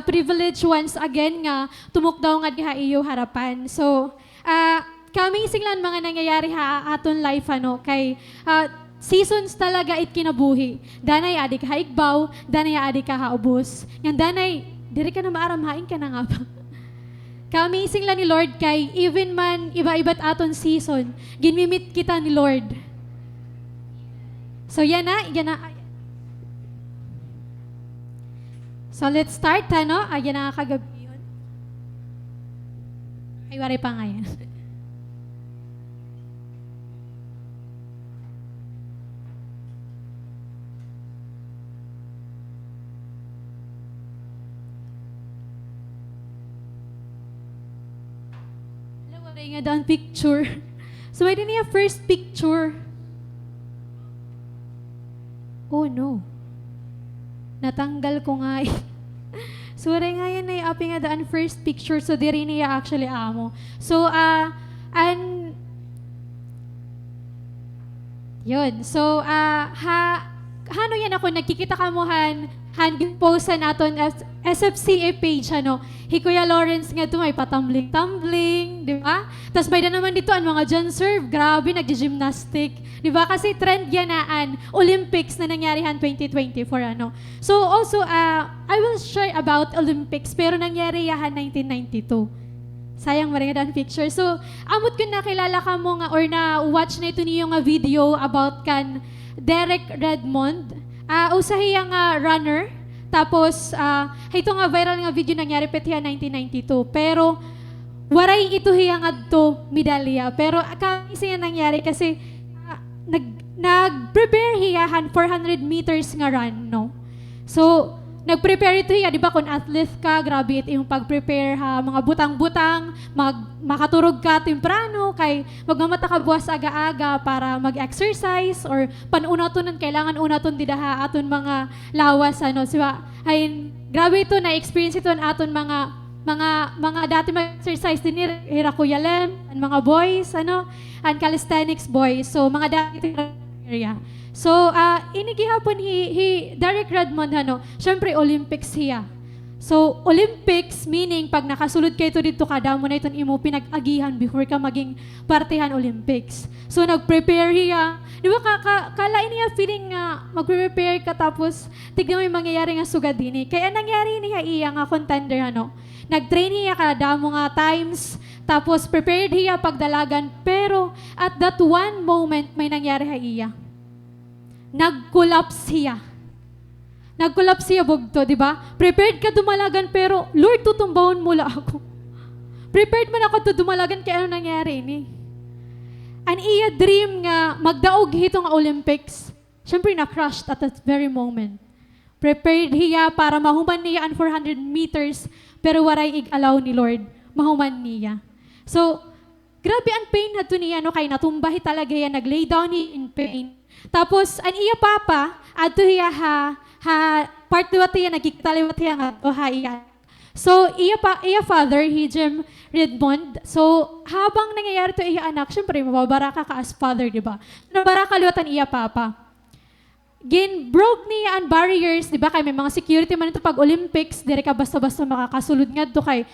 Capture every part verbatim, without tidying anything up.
privilege once again nga tumukdaw ngadi ha iyo harapan. So, ah, ka-amazing la an mga nangyayari ha aton life, ano, kay, ah, seasons talaga it kinabuhi. Danay adi ka ha igbaw, danay adi ka ha ubos. Ngan danay, diri ka na maaram hain ka na nga ba. Ka-amazing la ni Lord kay even man iba-iba it aton season, ginmi-meet kita ni Lord. So, yana, yana. So, let's start, ano? Ay, yana nga kagabihon. Ay, waray pa ngay-an. Hala, waray ngada an picture. So, waray niya first picture. Oh, no. Natanggal ko nga. So, waray ngay-an na-appear ngada an first picture. So, diri niya actually amo. So, ah, an, yun. So, ah, ha, hano yana kon nagkikita kamo han, han gin-post han aton S-, S F C A page, ano, hi Kuya Lawrence ngadto may pa-tumbling-tumbling, di ba? Tas may-ada naman didto an mga John Serve, grabe, naggi-gymnastic, di ba? Kasi trend yana an Olympics na nangyari han twenty twenty-four, ano. So also, ah, I will share about Olympics, pero nangyari hiya han nineteen ninety-two. Sayang, waray ngada an picture. So, ambot kon nakilala kamo nga or na-watch na ito niyo nga video about kan Derek Redmond. Ah, usa hiya nga runner. Tapos, ah, ito nga viral nga video nangyari pa it hiya nineteen ninety-two. Pero, waray ito hiya ngadto medalya. Pero, ah, ka-amazing nga nangyari kasi, ah, nag-, nag-prepare hiya han four hundred meters nga run, no? So, nag-prepare ito hiya, di ba, kon athlete ka, grabe it imo pag-prepare ha mga butang-butang, mag-, makaturog ka temprano, kay magmamata ka buwas aga-aga para mag-exercise, or pan-unaton, kailangan unaton dida ha aton mga lawas, ano, di ba? Ay, grabe ito, na-experience ito an aton mga, mga, mga dati mag-exercise dinhi, hira Kuya Lem, an mga boys, ano, an calisthenics boys. So, mga dati area. So, ah, ini gihapon hi, hi Derek Redmond, ano, syempre, Olympics hiya. So, Olympics, meaning, pag nakasulod ka ito didto, kadamo na iton imo pinag-agihan before ka maging parte han Olympics. So, nag-prepare hiya. Di ba, ka-, ka-, kalain niya feeling nga mag-prepare ka, tapos tignan mo yung mangyayari nga sugad dinhi. Kay an nangyari ini ha iya nga contender, ano, nag-train hiya kadamo nga times, tapos prepared hiya pagdalagan, pero at that one moment, may nangyari ha iya. Nag-collapse hiya. Nag-collapse hiya bugto, di ba? Prepared ka dumalagan, pero, "Lord, tutumbahon mo la ako." Prepared man ako adto dumalagan, kay ano nangyari ini? An iya dream nga magdaog hito nga Olympics, syempre, na-crushed at that very moment. Prepared hiya para mahuman niya an four hundred meters, pero waray ig-allow ni Lord mahuman niya. So, grabe an pain hadto niya, no, kay natumba hi talaga hiya, nag-lay down hi in pain. Tapos, an iya papa, adto hiya ha, ha part liwat hiya, nagkikita liwat hiya ngadto ha iya. So, iya pa, iya father, hi Jim Redmond. So, habang nangyayari to iya anak, syempre, mababaraka ka as father, di ba? Nabaraka liwat an iya papa. Gin-broke niya an barriers, di ba? Kay may mga security man ito pag Olympics, diri ka basta-basta makakasulod ngadto kay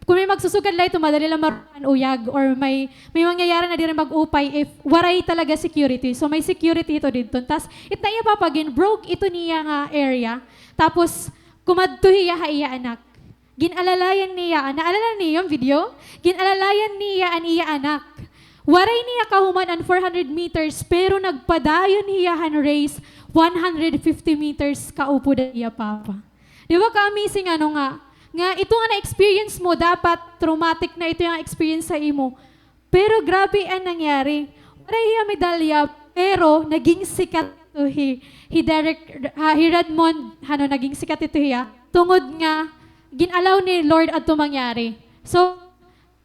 kon may magsusugad la ito, madali la maruhan uyag or may, may mangyayari na diri mag-upay if waray talaga security. So, may security ito didto. Tas, it na iya papa, gin-broke ito niya nga area. Tapos, kumadto hiya ha iya anak. Gin-alalayan niya, naalala niyo an video? Gin-alalayan niya an iya anak. Waray niya kahuman an four hundred meters, pero nagpadayon hiya han race, one hundred fifty meters kaupod an iya papa. Di ba ka-amazing, ano nga, nga ito nga na-experience mo, dapat traumatic na ito nga experience sa imo. Pero grabe an nangyari. Waray hiya medalya, pero naging sikat ito hi, hi Derek, ha, hi Redmond, ano, naging sikat ito hiya. Tungod nga, gin-allow ni Lord adto mangyari. So,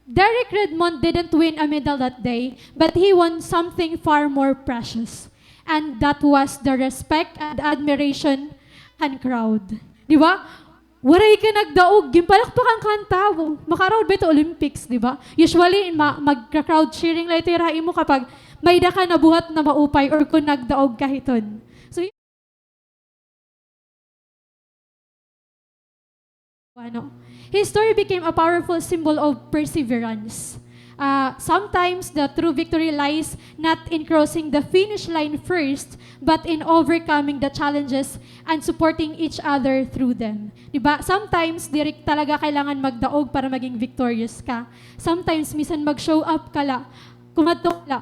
Derek Redmond didn't win a medal that day, but he won something far more precious. And that was the respect and admiration han crowd. Di ba? Waray ka nagdaog, ginpalakpakan ka han tawo. Makaraod ba ito Olympics, di ba? Usually, ma-, magka-crowd cheering la ito hira ha imo kapag may-ada ka nabuhat na maupay or kon nagdaog ka hiton. So, Ano? His story became a powerful symbol of perseverance. Uh, sometimes the true victory lies not in crossing the finish line first, but in overcoming the challenges and supporting each other through them. Di ba? Sometimes, diri talaga kailangan magdaog para maging victorious ka. Sometimes, minsan mag-show up ka la, kumadto ka la,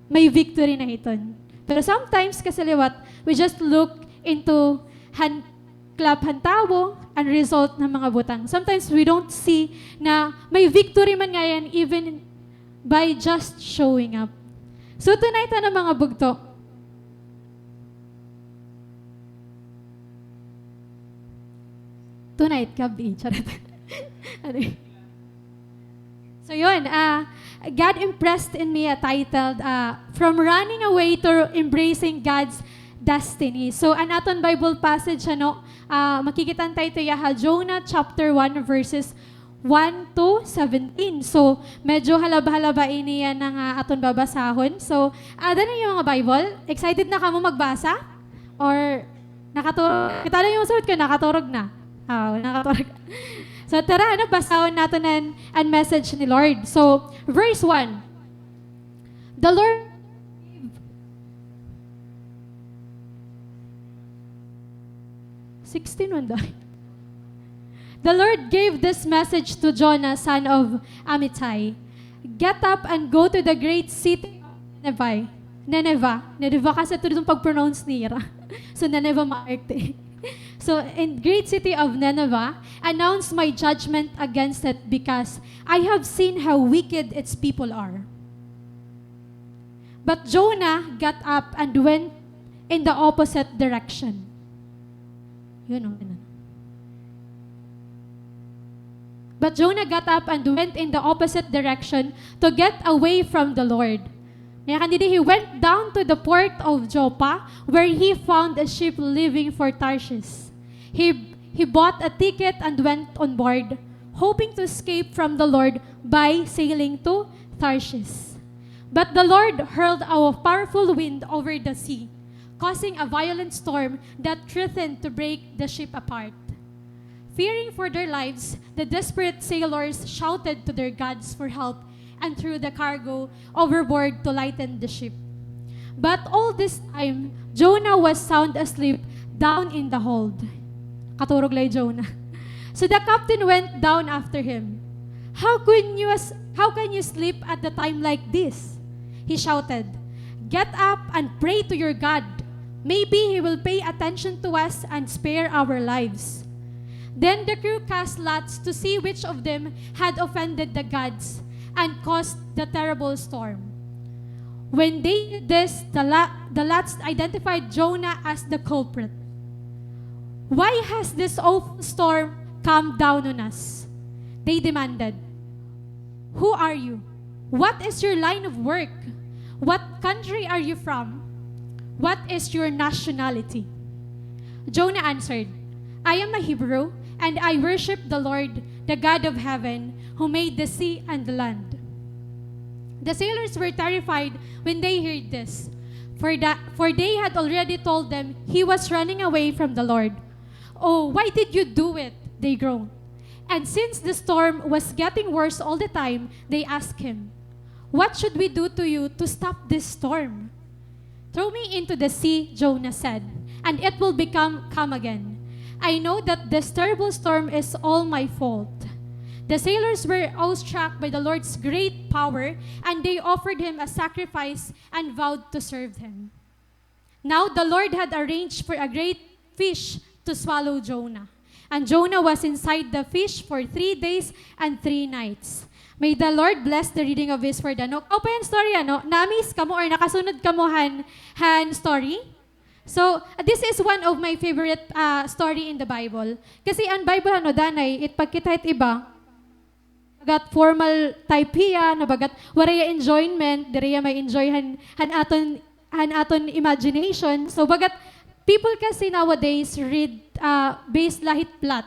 may victory na hiton. Pero sometimes, kasi liwat, we just look into han clap han tawo, an result han mga butang. Sometimes we don't see na may victory man ngay-an even by just showing up. So tonight, ano, mga bugto? Tonight, gab-i. Charot. Ano yun? So yun, ah, God impressed in me a titled, ah, From Running Away to Embracing God's Destiny. So an aton Bible passage, ano, ah, makikita ta ito iya ha Jonah chapter one, verses one to seventeen. So medyo halaba-halaba ini yana nga aton babasahon. So, ah, dali niyo mga Bible. Excited na kamo magbasa? Or nakaturog? Kita lang yung suot ko, nakaturog na. Oo, nakaturog. So tara, ano, basahon naton an, an message ni Lord. So, verse one. The Lord, sixteen man daw. The Lord gave this message to Jonah, son of Amittai. Get up and go to the great city of Nineveh. Nineveh. Nineveh kasi ito dito pag-pronounce nira. So, Nineveh maarte. So, in great city of Nineveh, announce my judgment against it because I have seen how wicked its people are. But Jonah got up and went in the opposite direction. Yun, oh, yun. But Jonah got up and went in the opposite direction to get away from the Lord. Kaya kan didi, he went down to the port of Joppa, where he found a ship leaving for Tarshish. He, he bought a ticket and went on board, hoping to escape from the Lord by sailing to Tarshish. But the Lord hurled a powerful wind over the sea, causing a violent storm that threatened to break the ship apart. Fearing for their lives, the desperate sailors shouted to their gods for help and threw the cargo overboard to lighten the ship. But all this time, Jonah was sound asleep down in the hold. Katurog la hi Jonah. So the captain went down after him. "How can you as-, how can you sleep at the time like this?" he shouted. "Get up and pray to your God. Maybe he will pay attention to us and spare our lives." Then the crew cast lots to see which of them had offended the gods and caused the terrible storm. When they did this, the la-, the lots identified Jonah as the culprit. "Why has this awful storm come down on us?" they demanded. "Who are you? What is your line of work? What country are you from? What is your nationality?" Jonah answered, "I am a Hebrew, and I worship the Lord, the God of heaven, who made the sea and the land." The sailors were terrified when they heard this, for that, for they had already told them he was running away from the Lord. "Oh, why did you do it?" they groaned. And since the storm was getting worse all the time, they asked him, "What should we do to you to stop this storm?" "Throw me into the sea," Jonah said, "and it will become calm again. I know that this terrible storm is all my fault." The sailors were awestruck by the Lord's great power, and they offered him a sacrifice and vowed to serve him. Now the Lord had arranged for a great fish to swallow Jonah. And Jonah was inside the fish for three days and three nights. May the Lord bless the reading of His word. Ano, kaupay an story, ano? Na-amaze kamo or nakasunod kamo han, han story? So, this is one of my favorite, ah, story in the Bible. Kasi an Bible, ano, danay, it pagkita it iba, bagat formal type hiya, na bagat waray hiya enjoyment, diri hiya ma-enjoy han, han aton, han aton imagination. So, bagat people kasi nowadays read, ah, based la hit plot.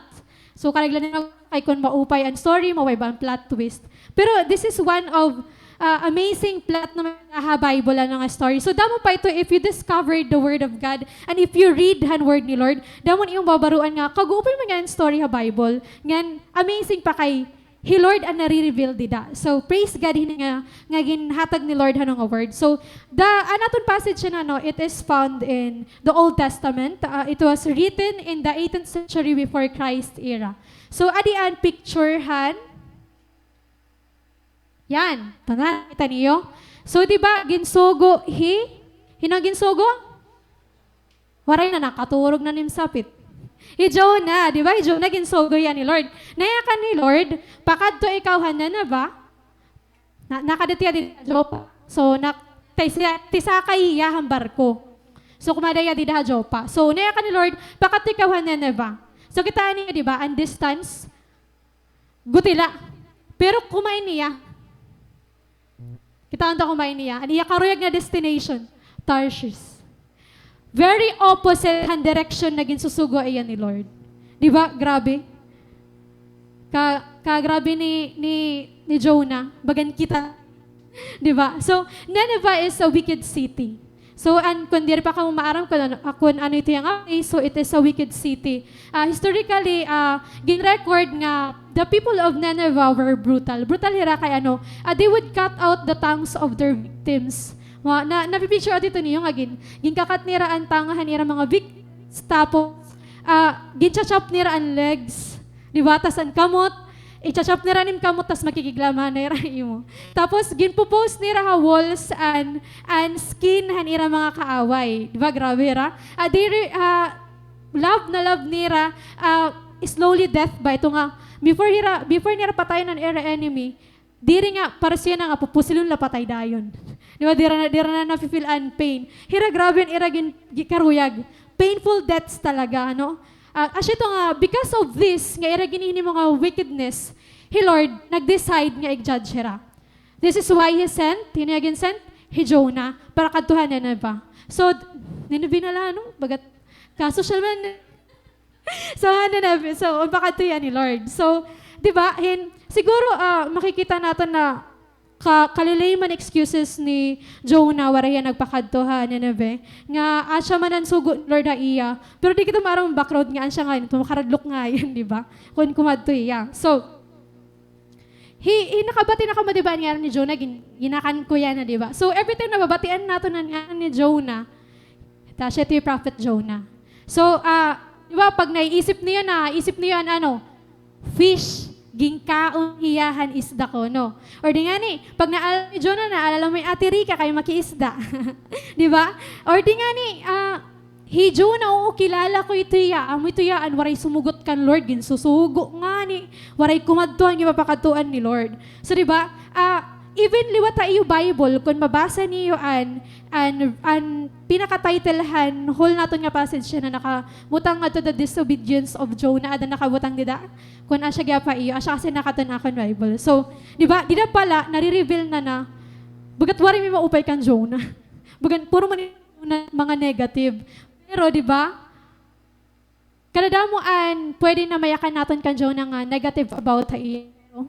So, karuyag la nira kay kon maupay an story, maupay ba an plot twist. Pero this is one of, ah, amazing plot na may ha Bible, ano nga story. So, damo pa ito, if you discover the Word of God, and if you read han Word ni Lord, damo na imo babaroan nga, kaguupay man nga an story ha Bible, ngan amazing pa kay hi Lord an nare-reveal dida. So, praise God, hini nga, nga ginhatag ni Lord hano nga word. So, the, an aton passage na, no, it is found in the Old Testament. Ah, it was written in the eighteenth century before Christ era. So, adi an picture han Yan. Tana, kita niyo? So, di ba, ginsugo hi, hin-o an ginsugo? Waray na, nakaturog na nim sapit. Hi Jonah, di ba? Hi Jonah, ginsugo hiya ni Lord. Nayakan ni Lord, pakadto ikaw han Nineveh. Na, nakadto hiya dida ha Joppa. So, na, tay siya, tisakay hiya han barko. So, kumada hiya dida ha Joppa. So, nayakan ni Lord, pakadto ikaw han Nineveh. So, kita niyo, di ba, an distance, Gutila. Pero kumay niya. Kitaa niyo, kumay niya. An iya karuyag nga destination, Tarshish. Very opposite han direction nga ginsusugo ha iya ni Lord. Di ba? Grabe. Ka, kagrabe ni, ni, ni Jonah. Bagan kita. Di ba? So, Nineveh is a wicked city. So, an, kon diri pa kamo maaram kon ano, ah, kon ano ito nga place, so it is a wicked city. Ah, historically, ah, gin-record nga the people of Nineveh were brutal. Brutal hira kay ano, ah, they would cut out the tongues of their victims. Wa, na, napipicture ito niyo nga gin, ginka-cut nira an tanga han ira mga victims, tapos, ah, gincha-chop nira an legs, di ba? Tas an kamot, icha-chop nira nim kamot, tas makikiglaman na ira imo. Tapos, ginpo-post nira ha walls an, an skin han ira mga kaaway. Di ba? Grabe ra. Ah, diri, ah, love na love nira, ah, slowly death ba? Ito nga, before hira, before nira patayon an ira enemy, diri nga, para siya na nga, pupusilon la patay dayon. Di ba? Dira na, dira na nafe-feel an pain. Hira, grabe an ira gin, gi-, karuyag. Painful deaths talaga, ano? Ah, asya ito nga, because of this, nga ira ginhihimo nga wickedness, hi Lord, nag-decide nga i-judge hira. This is why He sent, hin-o iya gin-sent? Hi Jonah, para kadto ha Nineveh. So, Nineveh na la, no? Bagat, kaso siya man, so, ha Nineveh, so, pakadto hiya ni Lord. So, di ba, hin, siguro, ah, makikita naton na ka-, kalilay man excuses ni Jonah, waray hiya nagpakadto ha Nineveh, nga asya man an sugo ni Lord ha iya. Pero di kita maaram an background nga asya nga, ito makaradlok nga yan, di ba? Kon kumadto hiya. So, hi, hi, nakabati na kamo, di ba, an ngaran ni Jonah, gin-, ginakan ko yana, di ba? So, every time nababatian naton an ngaran ni Jonah, ta siya ito hi Prophet Jonah. So, ah, di ba, pag naiisip niyo na, isip niyo an ano, fish, ginkaon hiya han isda kuno. Or di ngani, pag naalala ni Jonah, naalala mo hi Ate Rica kay makiisda. Di ba? Or di ngani, ah, hi Jonah, oo, kilala ko ito hiya. Amo ito hiya an waray sumugot kan Lord, ginsusugo ngani, waray kumadto han ginpapakadtuan ni Lord. So, di ba? Ah, even liwat ha iyo Bible, kon mabasa niyo an, an, an pinaka-title han whole naton nga passage na nakabutang ngadto, The Disobedience of Jonah, ada nakabutang dida? Kon asya gihap ha iyo, asya kasi nakadto an akon Bible. So, di ba, dida pa la, nare-reveal na na, bagat waray mi maupay kan Jonah. Bagan, puro man na mga negative. Pero, di ba, kadadamo an pwede na mayakan naton kan Jonah nga negative about ha iya. Pero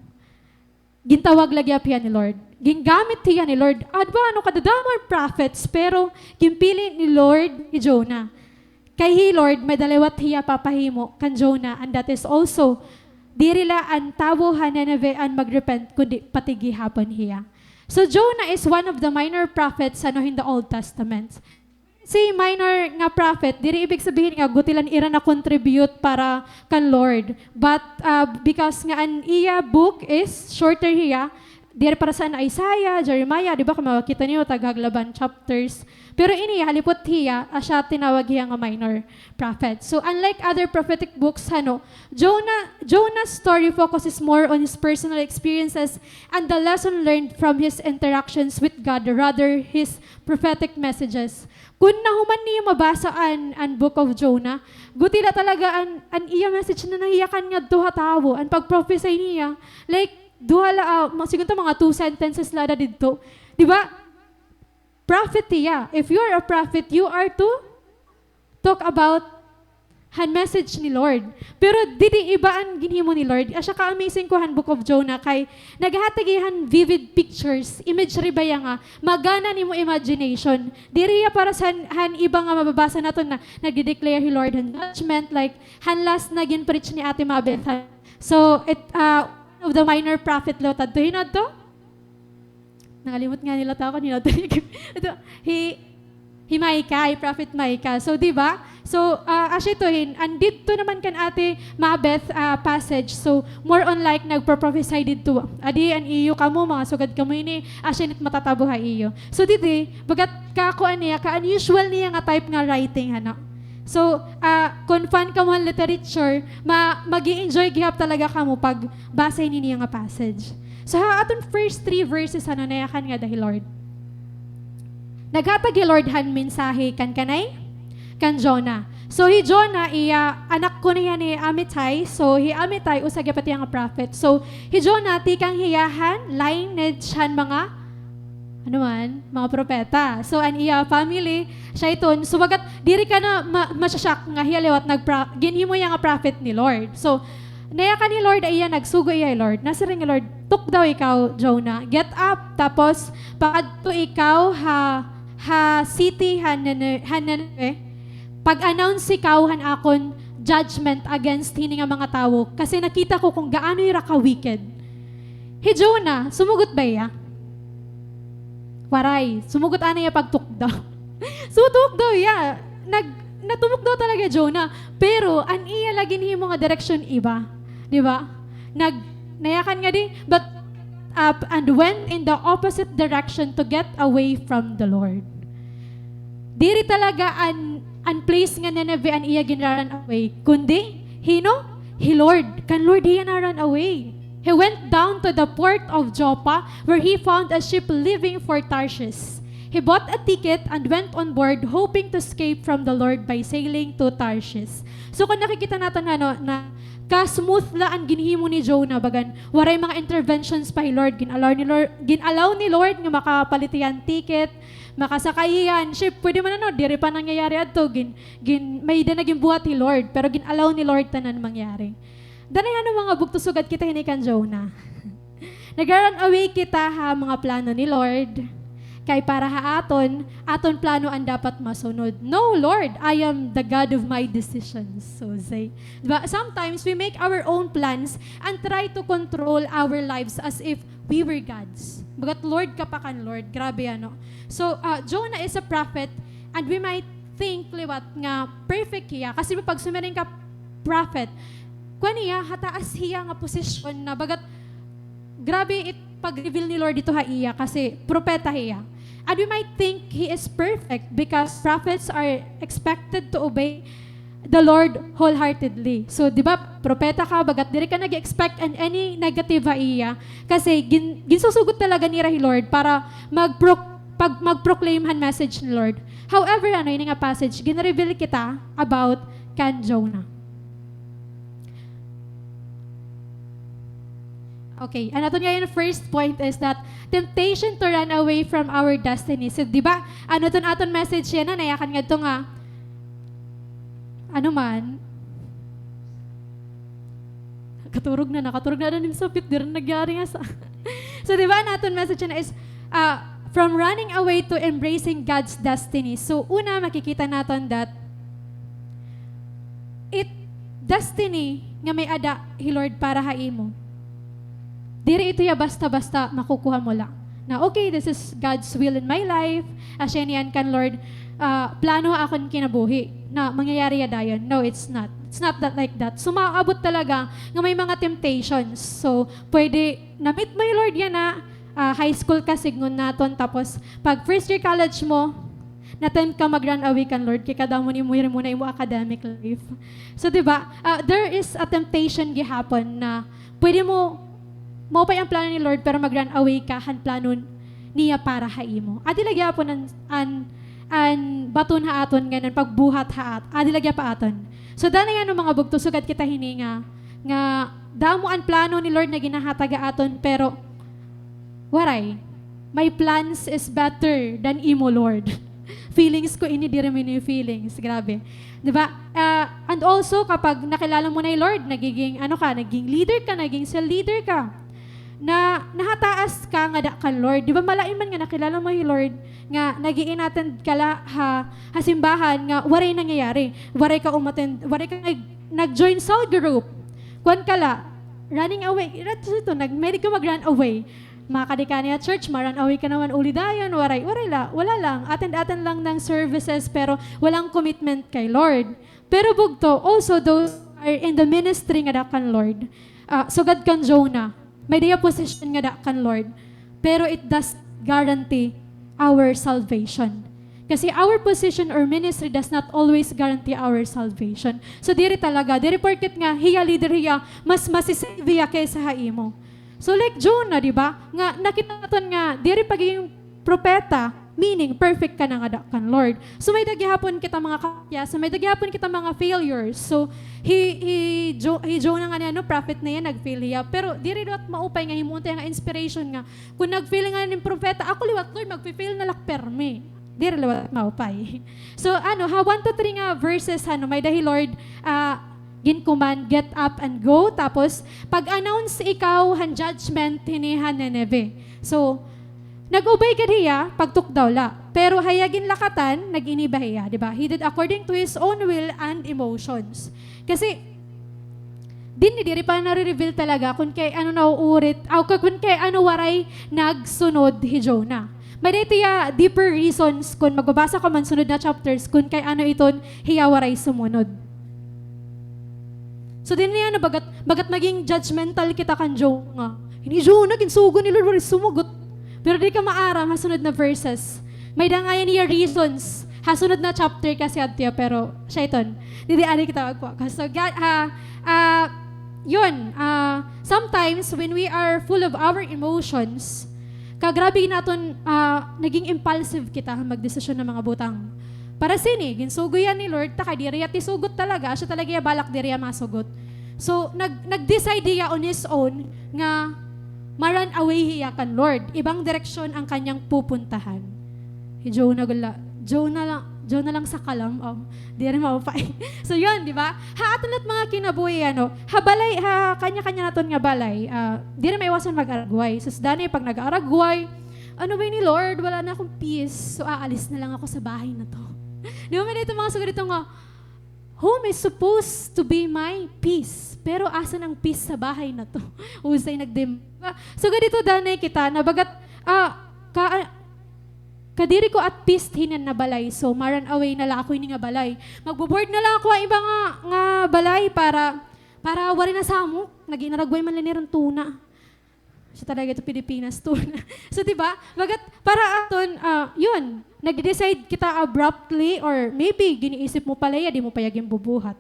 gintawag la gihap hiya ni Lord. Gingamit hiya ni Lord. Adwa, ano, kadadamo an prophets, pero ginpili ni Lord hi Jonah. Kay hi Lord, may da liwat hiya papahimo kan Jonah, and that is also, diri la an tawo ha Nineveh an mag-repent, kundi pati gihapon hiya. So Jonah is one of the minor prophets, ano, in the Old Testament. Si minor nga prophet, diri ibig sabihin nga guti la an ira na-contribute para kan Lord. But, ah, because nga an iya book is shorter hiya, diri para sa an Isaiah, Jeremiah, di ba, kon makita niyo, taghaglaban chapters. Pero ini, halipot hiya, asya tinawag hiya nga minor prophet. So, unlike other prophetic books, ano, Jonah, Jonah's story focuses more on his personal experiences and the lesson learned from his interactions with God rather his prophetic messages. Kon nahuman niyo mabasa an, an Book of Jonah, guti la talaga an, an iya message na nahiyakan ngadto ha tawo, an pag-prophesy niya. Like, duha la, ah, ma-, sigun ta mga two sentences la ada didto. Di ba? Prophet hiya. If you are a prophet, you are to talk about han message ni Lord. Pero didi iba an ginhimo ni Lord. Asya ka-amazing ko han Book of Jonah kay naghatag hiya han vivid pictures, imagery ba iya nga magana nimo imagination. Diri iya para sa han, han iba nga mababasa naton na nagde-declare hi Lord han judgment, like han last na gin-preach ni Ate Mabel. So, it, ah, one of the minor prophet liwat adto. Hin-o adto? Nangalimot ngani liwat ako, hin-o adto? Ito, hi, hi Micah, hi Prophet Micah. So, di ba? So, ah, asya ito hin, an didto naman kan Ate Mabeth, ah, passage. So, more on like nagpro-prophesy didto. Adi an iyo kamo, mga sugad kamo ini, asya ini it matatabo ha iyo. So, didi, bagat kakuan niya, ka-unusual niya nga type nga writing, hana. So, ah, kon fan kamo han literature, ma-, mag-e-enjoy gihap talaga kamo pag basa hini niya nga passage. So, ha aton first three verses, ano, nayakan ngada hi Lord. Naghatag hi Lord han mensahe kan kanay, kan Jonah. So, hi Jonah, iya, anak kuno hiya ni Amittai. So, hi Amittai, usa gihap hiya nga prophet. So, hi Jonah, tikang hiya han lineage han mga, ano man, mga propeta. So, an iya family, siya iton. So, bagat, diri ka na ma-, masya-shock nga hiya liwat nagpra-, ginhimo hiya nga prophet ni Lord. So, nayakan ni Lord, ay iya, nagsugo iya hi Lord. Nasiring hi Lord, "Tukdaw ikaw, Jonah. Get up, tapos pakadto ikaw ha, ha city han Nine-, han Nineveh. Pag-announce ikaw han akon judgment against hini nga mga tawo, kasi nakita ko kon gaano ira ka-wicked." Hi Jonah, sumugot ba iya? Waray. Sumugot anay iya pagtukdaw. So, tukdaw iya. Nag-, natumukdaw talaga Jonah. Pero, an iya la ginhimo nga direksyon iba. Di ba? Nag-, nayakan ngadi, but up and went in the opposite direction to get away from the Lord. Diri talaga an, an place nga Nineveh an iya ginra-run away, kundi, hin-o? Hi Lord. Kan Lord hiya na-run away. He went down to the port of Joppa, where he found a ship leaving for Tarshish. He bought a ticket and went on board, hoping to escape from the Lord by sailing to Tarshish. So, kung nakikita naton, ano, na ka-smooth la an ginhimo ni Jonah, bagan, waray mga interventions pa hi Lord, gin-allow ni Lord, gin-allow ni Lord nga makapalit hiya hin ticket, makasakay hiya hin ship, pwede man, ano, diri pa nangyayari adto, gin-, gin-, may-ada na ginbuhat hi Lord, pero gin-allow ni Lord tanan mangyari. Danay, ano, mga bugto, sugad kita hini kan Jonah. Nagra-run away kita ha mga plano ni Lord. Kay para ha aton, aton plano an dapat masunod. "No, Lord, I am the God of my decisions." So, say, di ba? Sometimes we make our own plans and try to control our lives as if we were gods. Bagat Lord ka pa kan Lord. Grabe, ano? So, ah, Jonah is a prophet, and we might think liwat nga perfect hiya. Kasi pag sumiring ka prophet, kuan hiya, hataas hiya nga posisyon na bagat grabe it pag-reveal ni Lord dito ha iya kasi propeta hiya. And we might think he is perfect because prophets are expected to obey the Lord wholeheartedly. So, di ba, propeta ka, bagat diri ka nag-expect an any negative ha iya. Kasi gin-, ginsusugot talaga nira hi Lord para mag-pro-, pag mag-proclaim han message ni Lord. However, ano, ini nga passage, gin-reveal kita about kan Jonah. Okay, an aton ngayon first point is that temptation to run away from our destiny. So, di ba, ano ton aton message yana, nayakan ngadto nga, ano man, nakaturog na, nakaturog na, ano, nim sapit, diri na nagyari nga sa. So, di ba, an aton message yana is, ah, from running away to embracing God's destiny. So, una, makikita naton that it destiny nga may-ada hi Lord para ha imo. Diri ito ya basta-basta makukuha mo la. Na, "Okay, this is God's will in my life. Asya ini an kan Lord, ah, plano ha akon kinabuhi na mangyayari ya dayon." No, it's not. It's not that, like that. So, maaabot talaga nga may mga temptations. So, pwede na-meet mo hi Lord yana, ah, high school ka, sidngon naton, tapos pag first year college mo, na-tempt ka mag-run away kan Lord, kay kadamo nimo, hirimo na imo academic life. So, di ba, ah, there is a temptation gihapon na pwede mo, maupay an plano ni Lord, pero mag-run away ka han plano niya para ha imo. Adi la gihapon an, an, an baton ha aton ngan an pagbuhat ha at-, adi la gihap ha aton. So, danay, ano, mga bugto, sugad kita hini nga, nga damo an plano ni Lord na ginahatag ha aton, pero Waray. My plans is better than imo, Lord. Feelings ko ini, diri mo ini feelings. Grabe. Di ba? Ah, And also, kapag nakilala mo na hi Lord, nagiging, ano ka, naging leader ka, naging cell leader ka. Na, nahataas ka ngada kan Lord. Di ba, malain man nga nakilala mo hi Lord, nga nag-i-inattend ka la ha, ha simbahan, nga waray nangyayari. Waray ka umattend, waray ka nag-, nag-join cell group. Kuwan ka la, running away. Ito, nag-, mahilig ka mag-run away. Makadi ka niya church, ma-run away ka naman uli dayon, waray, waray la, wala lang. Attend-attend lang ng services, pero walang commitment kay Lord. Pero bugto, also those are in the ministry ngada kan Lord. Ah, sugad kan Jonah, may-ada hiya position ngada kan Lord. Pero it does guarantee our salvation. Kasi our position or ministry does not always guarantee our salvation. So, diri talaga, diri porket nga hiya leader hiya, mas masisave hiya kaysa ha imo. So, like Jonah, di ba? Nga, nakita naton nga, diri pagiging propeta, meaning, perfect ka na ngada kan Lord. So, may-ada gihapon kita mga kapyas, may-ada gihapon kita mga failures. So, hi, hi, Jo-, hi Jonah nga niya, no, prophet na hiya, nag-fail hiya. Pero, diri liwat maupay nga himuon ta hiya nga inspiration nga, kun nag-fail ngani hin propeta, ako liwat, Lord, magfi-fail na la ak permi. Diri liwat maupay. So, ano, ha, one to three nga verses, ano, may-ada hi Lord, ah, gin-command, "Get up and go." Tapos, pag-announce ikaw han judgment hini ha Nineveh. So, nag-obey gad hiya, pagtukdaw la. Pero ha iya ginlakatan, nag-iniba hiya, di ba? He did according to his own will and emotions. Kasi, dinhi diri pa nare-reveal talaga kun kay ano nauurit, aw, kun kay ano waray nagsunod hi Jonah. May-ada ito ya deeper reasons kun magbabasa ka man sunod na chapters kun kay ano iton hiya waray sumunod. So, dinhi ano, bagat, bagat maging judgmental kita kan Jonah. Hini Jonah, ginsugo ni Lord, waray sumugot. Pero di ka maaram ha sunod na verses. May-ada ngay-an hiya reasons ha sunod na chapter kasi adto, pero siya iton. Didi adi kita magfocus. So, ga-, ah, ah, yun, ah, sometimes when we are full of our emotions, kagrabe naton, ah, naging impulsive kita magdesisyon han mga butang. Para sini, ginsugo hiya ni Lord, ta kay diri hiya tisugot talaga, asya talaga hiya balak diri hiya masugot. So, nag-, nag-decide hiya on his own nga ma-run away hiya kan Lord. Ibang direksyon ang kanyang pupuntahan. Hi Jonah gula, Jonah lang, Jonah lang sa kalam, um, diri maupay. So, yun, di ba? Ha aton la't mga kinabuhi, ano, ha balay, ha kanya-kanya naton nga balay, ah, diri maiwasan mag-aragway. So, si Danay, pag nag-aragway, "Ano ba ini, Lord? Wala na akong peace. So, aalis na lang ako sa bahay na 'to." Di ba, may-ada ito mga sugad dito nga, "Home is supposed to be my peace. Pero asan ang peace sa bahay na 'to?" Husay nagdem-, di ba? Sugad dito, Danay, kita, na bagat, ah, ka-, kadiri ko at peace hinan na balay. So, ma-run away na la ako hini nga balay. Magbo-board na la ako ha iba nga, nga balay para, para waray nasamok. Nag-iinaragway man la ini ron tuna. Siya talaga ito, Pilipinas, tuna. So, di ba? Bagat, para aton, ah, yun, nag-decide kita abruptly or maybe giniisip mo pa la hiya, di mo pa hiya ginbubuhat.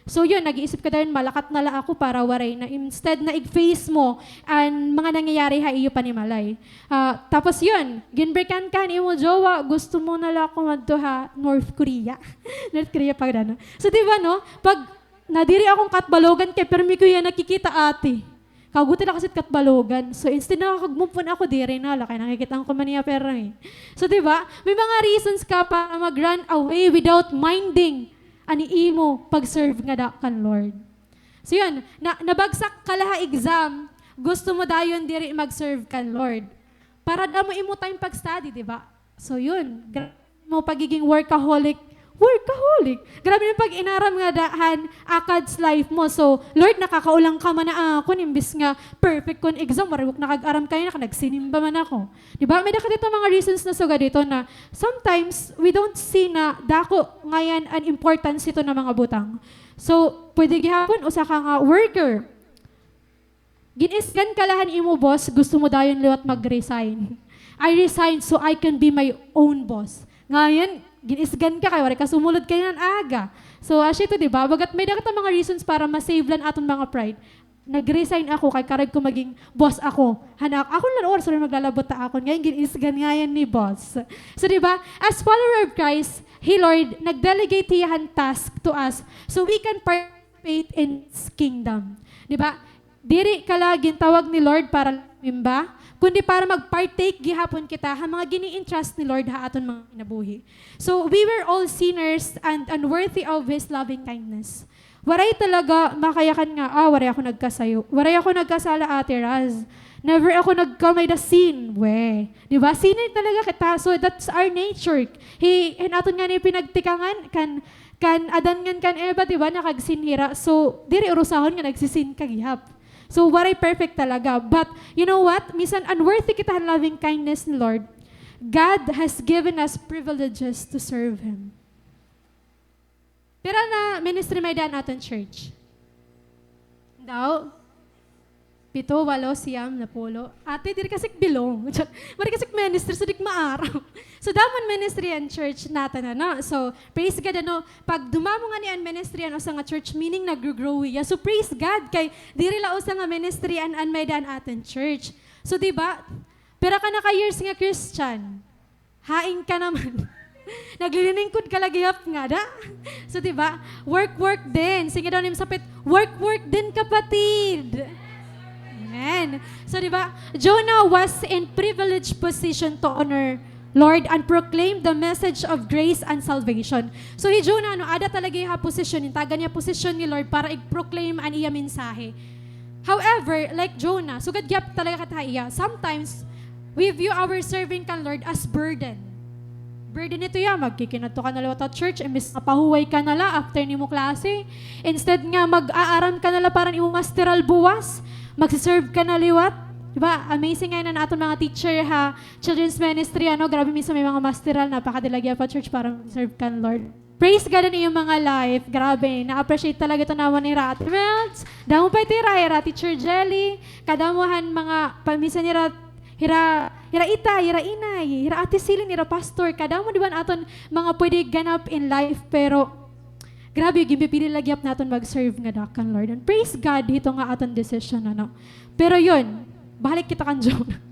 So, yun, nag-iisip ka dayon, malakat na la ako para waray na. Instead na ig-face mo an mga nangyayari ha iyo panimalay. Ah, tapos yun, ginbreakan ka han imo jowa, gusto mo na la ako madto ha North Korea. North Korea pa gud, ano? So, di ba, no? Pag nadiri akon Catbalogan kay permi ko hiya nakikita, ate. Kaguti la kasi it Catbalogan. So, instead na nakakag-move on ako, diri na la kay nakikita ko man hiya permi. So, di ba? May mga reasons ka para mag-run away without minding an imo pag-serve ngada kan Lord. So, yun. Na, nabagsak ka la ha exam, gusto mo dayon diri mag-serve kan Lord. Para damo imo time pag-study, di ba? So, yun. Grabe mo pagiging workaholic. Workaholic! Grabe mo pag-inaram ngada han ACADS life mo. So, Lord, nakakaulang ka man ha akon, imbis nga perfect kon exam, waray ko nakag-aram kanina, nagsinimba man ako. Di ba? May-ada kita mga reasons na sugad dito na sometimes we don't see na dako ngay-an an importance hito na mga butang. So, pwede gihapon, usa ka nga worker. Gin-isgan ka la han imo boss, gusto mo dayon liwat mag-resign. "I resigned so I can be my own boss." Ngay-an, gin-isgan ka kay waray ka sumulod kaina han aga. So, asya ito, di ba? Bagat may-ada kita mga reasons para ma-save la an aton mga pride. "Nag-resign ako kay karuyag ko maging boss ako. Han ak-, akon la oras, waray maglalabot ha akon. Ngay-an, gin-isgan ngay-an ni boss." So, di ba? As follower of Christ, hi Lord, nag-delegate hiya han task to us so we can participate in His kingdom. Di ba? Diri ka la gintawag ni Lord para sumimba, kundi para mag-partake gihapon kita ha mga gini-entrust ni Lord ha aton mga kinabuhi. So, we were all sinners and unworthy of His loving kindness. Waray talaga makayakan nga, "Ah, waray ako nagkasayo. Waray ako nagkasala, Ate Raz. Never ako nagkamay da sin." We. Di ba? Sinner talaga kita. So, that's our nature. Hi, hin aton nga ni pinagtikangan, kan, kan Adan ngan kan Eva, di ba, nakagsin hira. So, diri urusahon nga nagsisin ka gihap. So, waray perfect talaga. But, you know what? Minsan, unworthy kita han loving kindness ni Lord. God has given us privileges to serve Him. Pira na ministry may-ada han aton church? Daw? Pito, walo, siyam, napulo. Ate, diri ka sik belong. Mari ka sik ministry, so di ka maaram. So, damo an ministry an church naton, ano? So, praise God, ano? Pag dumamo ngani an ministry an usa nga church, meaning nagro-grow hiya. So, praise God, kay diri la usa nga ministry an, an may-ada an aton church. So, di ba? Pira ka na ka years nga Christian? Hain ka naman. Naglilingkod ka la gihap ngada. So, di ba? Work, work din. Sige daw nim sapit, "Work, work din, kapatid." Amen. So, di ba? Jonah was in privileged position to honor Lord and proclaim the message of grace and salvation. So, hi Jonah, ano, ada talaga ha posisyon, intagan niya posisyon ni Lord para i-proclaim an iya mensahe. However, like Jonah, sugad gihap talaga kita ha iya. Sometimes, we view our serving kan Lord as burden. Burden ito ya, magkikinadto ka na liwat ha church, imbis nga pahuway ka na la after nimo klase. Instead nga mag-aaram ka na la para nimo masteral buwas, magsiserve ka na liwat. Di ba? Amazing ngay-an an aton mga teacher ha children's ministry, ano, grabe minsan may mga masteral, napakadila gihap ha church para mag-serve kan Lord. Praise God an iyo mga life. Grabe, na-appreciate talaga ito namon hira Ate Melds. Damo pa ito hira, hira Teacher Jelly. Kadamo han mga, pa, minsan hira, hira, hira ita, hira inay, hira Ate Celine, hira pastor. Kadamo, di ba, an aton mga pwede ganap in life, pero grabe, ginpipili la gihap naton mag-serve ngada kan Lord. And praise God, hito nga aton decision, ano. Pero yun, balik kita kan Jonah.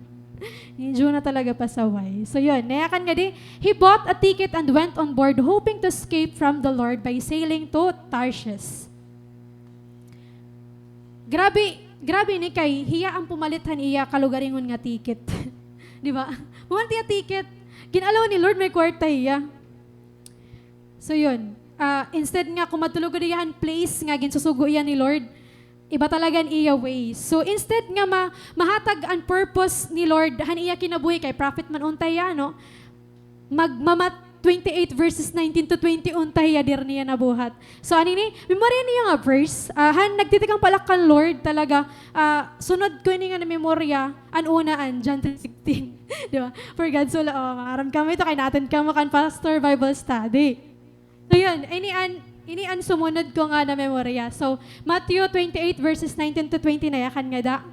Ni Jonah talaga pasaway. So yun, nayakan ngadi, he bought a ticket and went on board, hoping to escape from the Lord by sailing to Tarshish. Grabe, grabe ini kay hiya an pumalit han iya kalugaringon nga ticket. Di ba? Pumalit hiya ticket, gin-allow ni Lord may kwarta hiya. So yun, ah, instead nga kumadto lugod hiya han place nga ginsusugo hiya ni Lord, iba talaga an iya ways. So, instead nga ma-, mahatag an purpose ni Lord han iya kinabuhi, kay prophet man unta hiya, no? Mag-, Mamat twenty-eight verses nineteen to twenty unta hiya, diri niya nabuhat. So, ano ini? Memorya niyo nga verse. Ah, han nagtitikang pa la kan Lord talaga, ah, sunod ko ini nga namemorya, an una an John three sixteen. Di ba? For God so lo-, oh, maaram kamo ito, kay na-attend kamo kan Pastor Bible Study. So, yun, ini an, ini an sumunod ko nga namemorya. So, Matthew twenty-eight verses nineteen to twenty, nayakan ngada,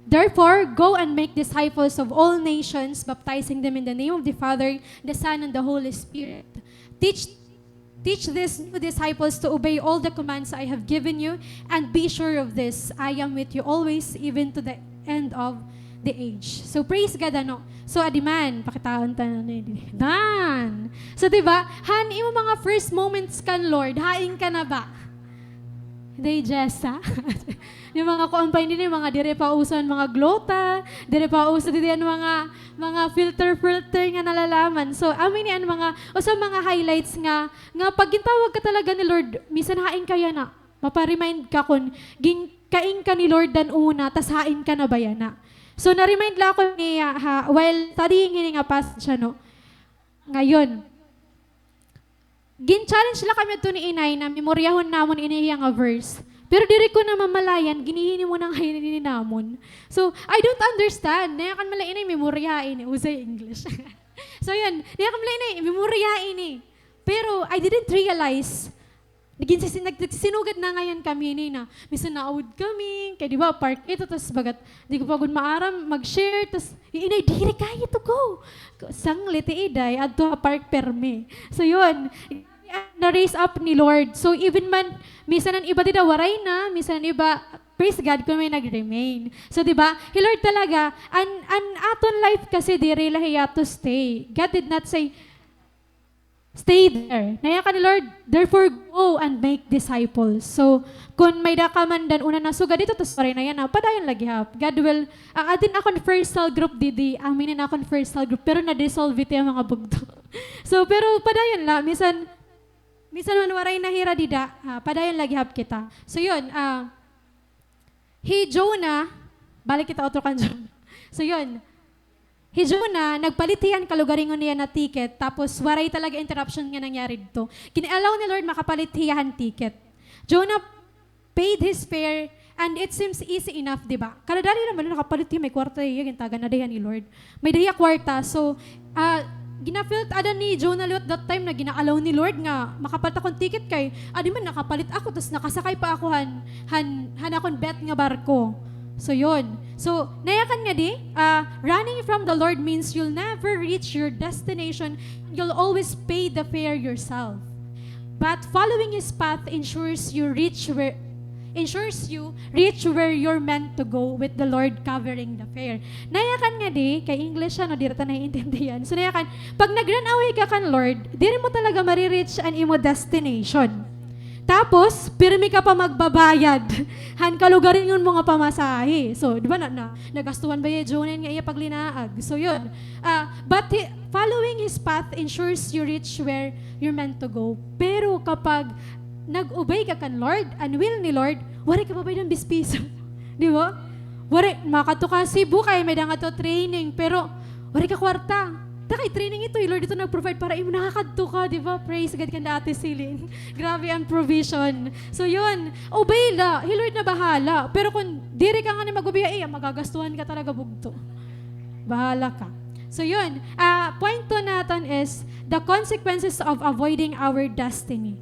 "Therefore, go and make disciples of all nations, baptizing them in the name of the Father, the Son, and the Holy Spirit. Teach, teach these new disciples to obey all the commands I have given you, and be sure of this, I am with you always, even to the end of the age." So, praise God, ano? So, adi man, pakitaon ta na ni-, dan. So, di ba? Han imo mga first moments kan Lord, hain ka na ba? Day Jessa? Yung mga kuan pa, hindi na yung mga diri pa uso an mga glota, diri pa uso didi an mga, mga filter-filter nga nalalaman. So, amo ini an mga, usa mga highlights nga, nga pag gintawag ka talaga ni Lord, minsan hain ka yana. Mapa-remind ka kon gin-, kain ka ni Lord dan una, tas hain ka na ba yana. So, na-remind la ako niya, ha, while studying hini nga passage, ano, ngayon, gin-challenge la kami adto ni inay na memoryahon namon ini hiya nga verse. Pero diri ko namamalayan, ginhihinimo na ngay-an ini namon. So, I don't understand. Nayakan man la inay, memorya ini, usay English. So, yun, nayakan man la inay, memorya ini. Pero, I didn't realize Nagin-, nagsisinugad na ngay-an kami ini na, minsan naawod kami, kay di ba, park ito, tas bagat, di ko pa gud maaram, mag-share, tas, "Inay, diri kay ito ko." Sanglit, eh, day, adto ha park permi. So, yun, na-raise up ni Lord. So, even man, minsan an iba dida waray na, minsan an iba, praise God, kun may nag-remain. So, di ba, hi Lord talaga, an, an aton life kasi diri la hiya to stay. God did not say, "Stay there." Nayakan ni Lord, "Therefore, go and make disciples." So, kun may-ada ka man dan una nasugad dito, tas waray na yana, padayon la gihap. God will, ah, adin akon first cell group didi, amin in akon first cell group, pero na-dissolve ito an mga bugto. So, pero padayon la, minsan, Bisan man waray na hira dida, ah, padayon la gihap kita. So yun, ah, hi Jonah, balik kita utro kan Jonah. So yun, hi Jonah, nagpalit hiya han kalugaringon niya na ticket, tapos waray talaga interruption nga nangyari didto. Gin-allow ni Lord makapalit hiya han ticket. Jonah paid his fare, and it seems easy enough, di ba? Kadadali naman na nakapalit hiya, may kwarta hiya, gintagan na hiya ni Lord. May-ada hiya kwarta. So, ah, gina-felt ada ni Jonah liwat that time na gina-allow ni Lord nga makapalit ako hin ticket kay, adi man, nakapalit ako, tas nakasakay pa ako han, han, han akon bet nga barko. So, yun. So, nayakan ngadi, ah, running from the Lord means you'll never reach your destination. You'll always pay the fare yourself. But following His path ensures you reach where, ensures you reach where you're meant to go with the Lord covering the fare. Nayakan ngadi, kay English siya, no, diri ta naiintindihan. So, nayakan, pag nag-run away ka kan Lord, diri mo talaga mare-reach an imo destination. Tapos, pirmi ka pa magbabayad han kalugaringon mo nga pamasahe. So, di ba, na, na, nagastuhan ba hiya, Jonah, nga iya paglinaag? So, yun. Ah, but hi-, following His path ensures you reach where you're meant to go. Pero kapag nag-obey ka kan Lord, an will ni Lord, waray ka babayad han bispiso. Di ba? Waray, makadto ka Cebu kay may-ada ngadto training, pero waray ka kwarta. Ta kay training ito, hi Lord ito nag-provide para imo, nakakadto ka, di ba? Praise God kanda Ate Celine. Grabe an provision. So yun, obey la. Hi Lord na bahala. Pero kung diri ka ngani mag-obey, eh, magagastuhan ka talaga bugto. Bahala ka. So yun, ah, point two naton is the consequences of avoiding our destiny.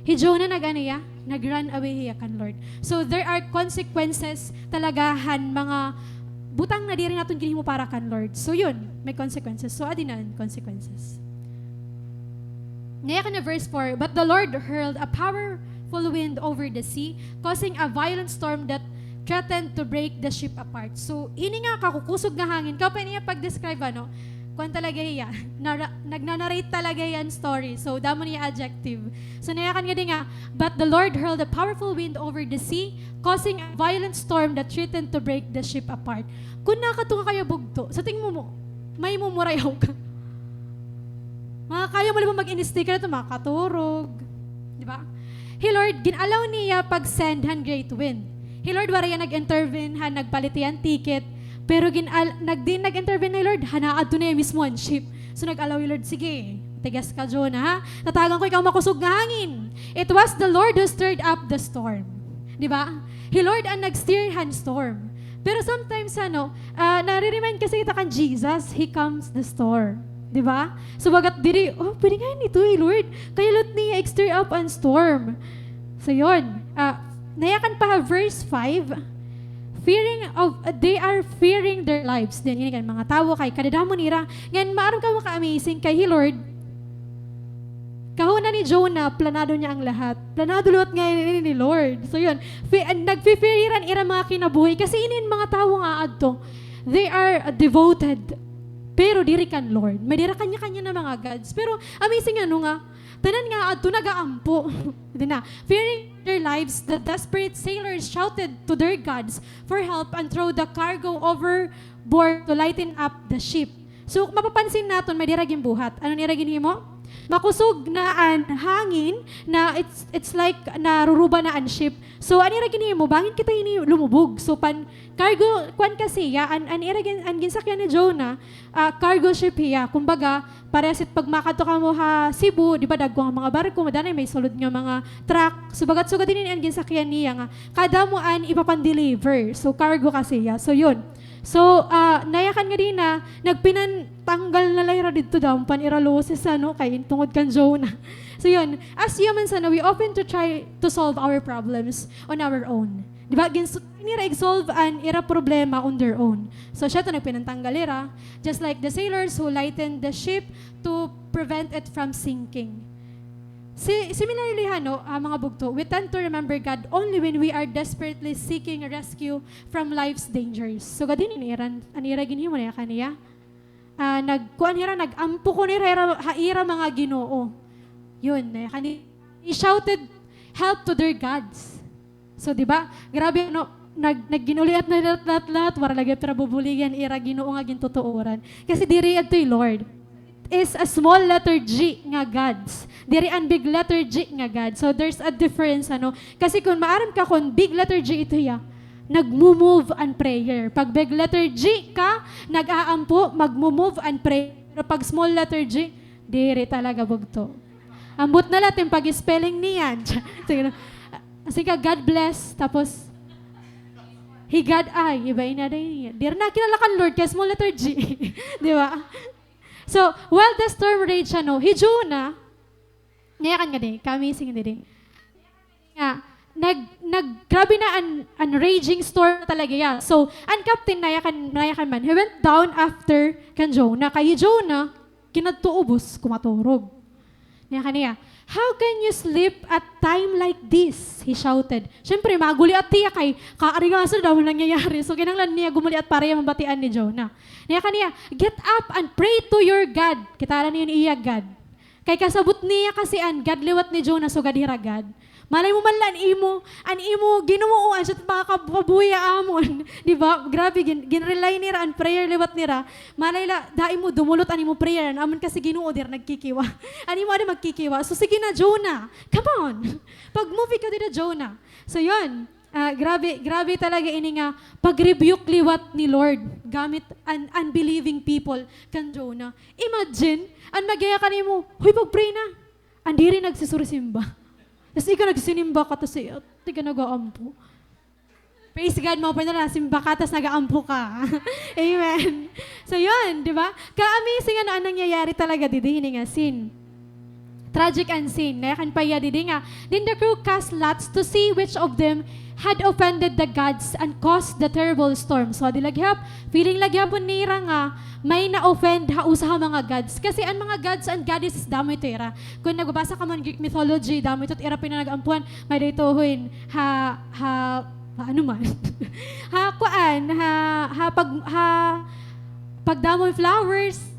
Hi Jonah nag-ano hiya? Nag-run away hiya kan Lord. So there are consequences talaga han mga butang na diri naton ginhimo para kan Lord. So yun, may consequences. So adi na an consequences. Nayakan na verse four, "But the Lord hurled a powerful wind over the sea, causing a violent storm that threatened to break the ship apart." So, ini nga kakukusog nga hangin, kaupay niya pag-describe, ano, kuan talaga hiya, nara-, nagnanarrate talaga hiya hin story. So, damo niya adjective. So, nayakan ngadi nga, "But the Lord hurled a powerful wind over the sea, causing a violent storm that threatened to break the ship apart." Kung nakadto ka kaya bugto, sa tingin mo, mo, may mumurayaw ka? Makakaya mo la ba mag-in-sticker ito, makaturog. Di ba? Hi Lord, gin-allow niya pag-send han great wind. Hi Lord, waray hiya nag-intervene han nagpalit hiya hin ticket, pero gin-al-, nag-, diin nag-intervene hi Lord, han naadto na hiya mismo an ship. So, nag-allow hi Lord, "Sige, tigas ka, Jonah, ha? Tatagan ko ikaw makusog nga hangin." It was the Lord who stirred up the storm. Di ba? Hi Lord an nag-steer han storm. Pero sometimes, ano, ah, nare-remind kasi kita kan Jesus, He calms the storm. Di ba? So, bagat diri, oh, pwede nga ini ito, eh, Lord. Kaya liwat niya, stir up an storm. So, yun. Ah, nayakan pa ha verse five, fearing of, ah, they are fearing their lives. Then, ini kan mga tawo kay kadadamo nira. Ngan, maaram ka maka-amazing kay hi Lord, kahuna ni Jonah, planado niya an lahat. Planado liwat nga ini ni Lord. So, yun. Fi-, ah, nagfi-fear hira han ira mga kinabuhi. Kasi ini an mga tawo nga adto, they are, ah, devoted. Pero diri kan Lord. May-ada hira kanya-kanya na mga gods. Pero amazing, ano, nga, tanan nga adto nagaampo. Di na. Fearing their lives, the desperate sailors shouted to their gods for help and threw the cargo overboard to lighten up the ship. So, mapapansin naton, may-ada hira ginbuhat. Ano an ira ginhimo? Makusog na an hangin na it's, it's like naruruba na an ship. So, an ira ginhimo, bangin kita hini lumubog. So, pan-, cargo, kuan kasi hiya, an, an ira gin-, an ginsakyan ni Jonah, ah, cargo ship hiya. Kumbaga, parehas it pag makadto kamo ha Cebu, di ba, dagko nga mga barko, danay may sulod nga mga truck. So, bagat sugad ini an ginsakyan niya nga, kadamo an ipapan-deliver. So, cargo kasi hiya. So, yun. So, ah, nayakan ngadi na, nagpinantanggal na la hira didto, damo pa an ira losses, ano, kay in tungod kan Jonah. So, yun. As humans, ano, we often to try to solve our problems on our own. Di ba? Gins-, nira i-solve an ira problema on their own. So, siya to nagpinantanggal hira. Just like the sailors who lightened the ship to prevent it from sinking. Si-, similarly, ano, ah, mga bugto, we tend to remember God only when we are desperately seeking rescue from life's dangers. So, gad-i ini an ira, an ira ginhimo, nayakan niya. Ah, nag-, kuan hira, nag-ampo kuno hira, hira, ha ira mga ginoo. Yun, nayakan ni-, he shouted help to their gods. So, di ba? Grabe, ano, nag-, nagginuliat na lahat-lahat, wara lagi pira bubuligan, ira ginoo nga gintutuoran. Kasi diri adto hi Lord. is a small letter G nga gods. Diri an big letter G nga God. So, there's a difference, ano? Kasi kung maaram ka kung big letter G ito hiya, nagmo-move an prayer. Pag big letter G ka, nag-aampo, magmo-move an prayer. Pero pag small letter G, diri talaga bugto. Ambot na la it pag-spelling niya. Sige na. Sige ka, "God bless," tapos, "He God I," iba ina day niya. Diri na kilala kan Lord, kay small letter G. Di ba? So, while the storm raged, ano, hi Jonah, nayakan nga di, ka-amazing didi. Nga, nag, nag, grabe na an, an raging storm talaga, yeah. So, an captain, nayakan, nayakan man. He went down after kan Jonah. Kay hi Jonah, kinadto ubos, kumaturog. Nayakan niya, "How can you sleep at time like this?" he shouted. Siyempre, maguliat hiya kay kaarigasod, damo nangyayari. So, kinahanglan niya gumuliat para iya mabatian ni Jonah. Nayakan niya, "Get up and pray to your God." Kita la niyo an iya God. Kay kasabot niya kasi an God liwat ni Jonah, sugad hira God. Malay mo man la an imo, an imo Ginoo, an siya it makakabuhi ha amon. Di ba? Grabe, gin-, ginrely nira an prayer liwat nira. Malay la, dai mo dumulot an imo prayer. An amon kasi Ginoo, diri nagkikiwa. An imo ada magkikiwa. So, sige na, Jonah. Come on. Pag-move ka dida, Jonah. So, yun. Ah, grabe, grabe talaga ini nga pag-rebuke liwat ni Lord gamit an unbelieving people kan Jonah. Imagine, an magyaya kanimo, "Hoy, pag-pray na." An diri nagsisurisimba. Tas ikaw nagsisimba ka, tas iya, di ka nag-aampo. Praise God, maupay na la, simba ka, tas nag-aampo ka. Amen. So, yun, di ba? Ka-amazing, ano, an nangyayari talaga didi, hini nga scene. Tragic an scene. Nayakan pa hiya didi nga, "Then the crew cast lots to see which of them had offended the gods and caused the terrible storm." So, adi la gihap, feeling la gihapon nira nga may na-offend ha usa ha mga gods. Kasi an mga gods and goddesses, damo ito ira. Kung nagbabasa ka man Greek mythology, damo ito ira pinanag-ampuhan. May-ada ito hin ha, ha, ha, ano man? Ha, kuan, ha, ha, pag, ha, pagdamo hin flowers.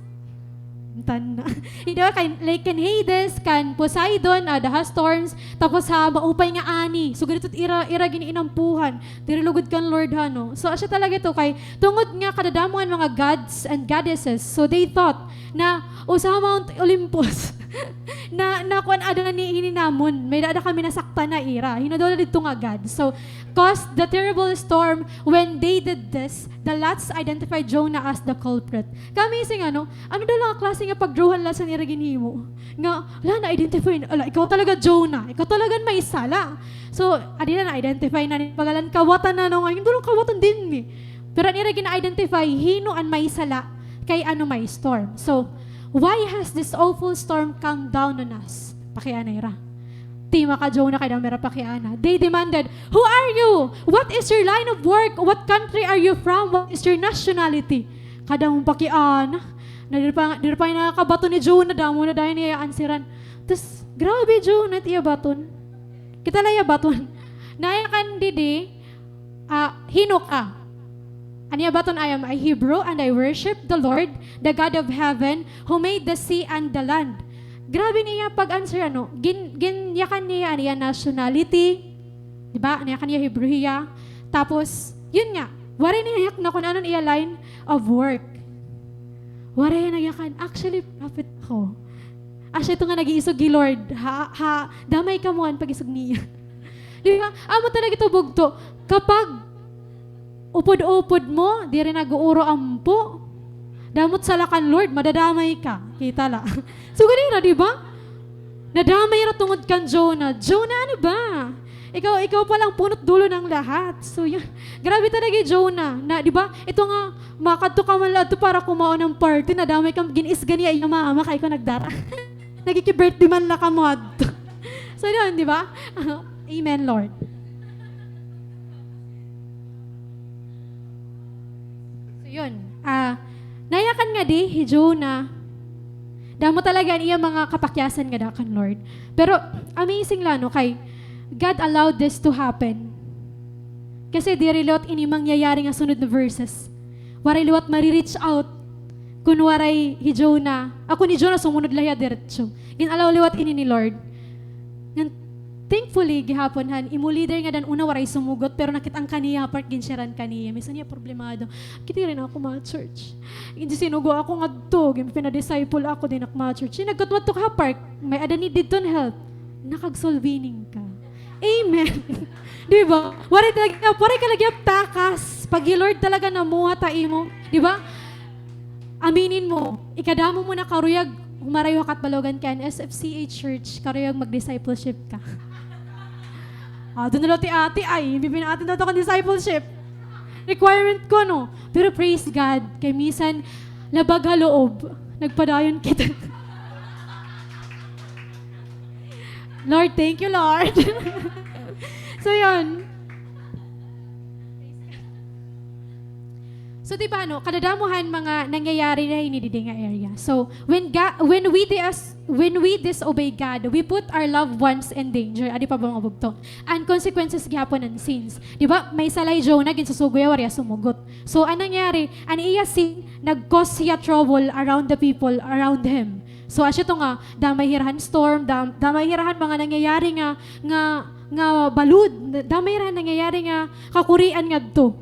Tan-, hindi ba, kay, like, kan Hades, kan Poseidon, ada ha storms, tapos ha maupay nga ani. So, ganito ira, ira gin-iinampuhan. Diri lugod kan Lord, ha, no? So, asya talaga ito kay, tungod nga kadadamo an mga gods and goddesses, so they thought na usa ha Mount Olympus na, na kuan ada ni hininamon. May-ada kami nasaktan na ira. Hinadula didto nga god. So, caused the terrible storm. When they did this, the lots identified Jonah as the culprit. Ka-amazing, ano? Ano daw la nga klase nga pagduruhan la san ira ginhimo? Nga, ala, na-identify na, ala, ikaw talaga, Jonah. Ikaw talaga an may sala. So, adi na, na-identify na ni, pagalan kawatan na, no, nga, hindi lang kawatan dinhi. Pero an ira gin-identify, hin-o an may sala, kay ano may storm. So, "Why has this awful storm come down on us?" Pakiana ira. Tima ka Jonah kay damo ira pakiana. They demanded, "Who are you? What is your line of work? What country are you from? What is your nationality?" Kadamo pakiana. Na diri pa, diri pa nakakabaton ni Jonah, damo na dayon iya answeran. Tas, grabe Jonah, it iya baton. Kita la iya baton. Nayakan didi, ah, hin-o ka? An iya baton, "I am a Hebrew and I worship the Lord, the God of heaven, who made the sea and the land." Grabe niya pag-answer, ano, gin-, ginyakan niya an iya nationality, di ba? Nayakan niya Hebrew hiya. Tapos, yun nga, waray niya nayakan kon ano an iya line of work. Waray niya nayakan, "Actually, prophet ako." Asya ito nga nag-iisog hi Lord. Ha, ha, damay kamo an pag-isog niya. Di ba? Amo talaga ito bugto. Kapag upod-upod mo, diri nag-uuro ampo. Damo it sala kan Lord, madadamay ka. Kita la. So, ganina, di ba? Nadamay ira tungod kan Jonah. Jonah, ano ba? Ikaw, ikaw pala ang puno't dulo ng lahat. So, yun. Grabe talaga hi Jonah. Na, di ba? Ito nga, makadto ka man la adto para kumaon ng party, nadamay ka, gin-isga niya iya mama, kay ikaw nagdara. Nagiki-birthday man la kamo adto. So, yun, di ba? Amen, Lord. So, yun. Ah, nayakan ngadi hi Jonah. Damo talaga an iya mga kapakyasan ngada kan Lord. Pero, amazing la, no, kay God allowed this to happen. Kasi diri liwat ini mangyayari nga sunod na verses. Waray liwat mari-reach out kun waray hi Jonah. Ako ni Jonah, sumunod la hiya diretso. Gin-allow liwat ini ni Lord. Ngan Thankfully, gihapon han imo leader ngada han una waray sumugot, pero nakit-an ka niya, part ginsiran ka niya. Misan niya problemado. Kiti rin ako ma-church. Hindi sinugo ako ngadto, ginpina-disciple ako, di na ak ma-church. Nagkatwadto ka ha park, may-ada need didton help. Nakag-soul winning ka. Amen. Di ba? Waray talaga, waray ka lagi takas. Pag hi Lord talaga namuhat ha imo. Di ba? Aminin mo, ikadamo mo na karuyag humarayo ha Catbalogan kay an S F C A Church, karuyag mag-discipleship ka. Ah, doon na lang ti ate ay, bibinaatin daw ito kan discipleship. Requirement ko, no? Pero praise God, kay misan labag ha loob, nagpadayon kita. Lord, thank you, Lord. So, yun. So, di ba, no, kadadamo han mga nangyayari na ini didi nga area. So, when Ga-, when we dis-, when we disobey God, we put our loved ones in danger. Adi pa ba, mga bugto? An consequences gihapon an sins. Di ba, may sala hi Jonah, ginsusugo hiya, waray hiya sumugot. So, an nangyari, an iya sin, nag-cause hiya trouble around the people around him. So, asya ito nga, damay hira han storm, dam-, damay hira han mga nangyayari nga, nga, nga balud, damay hira han nangyayari nga kakurian ngadto,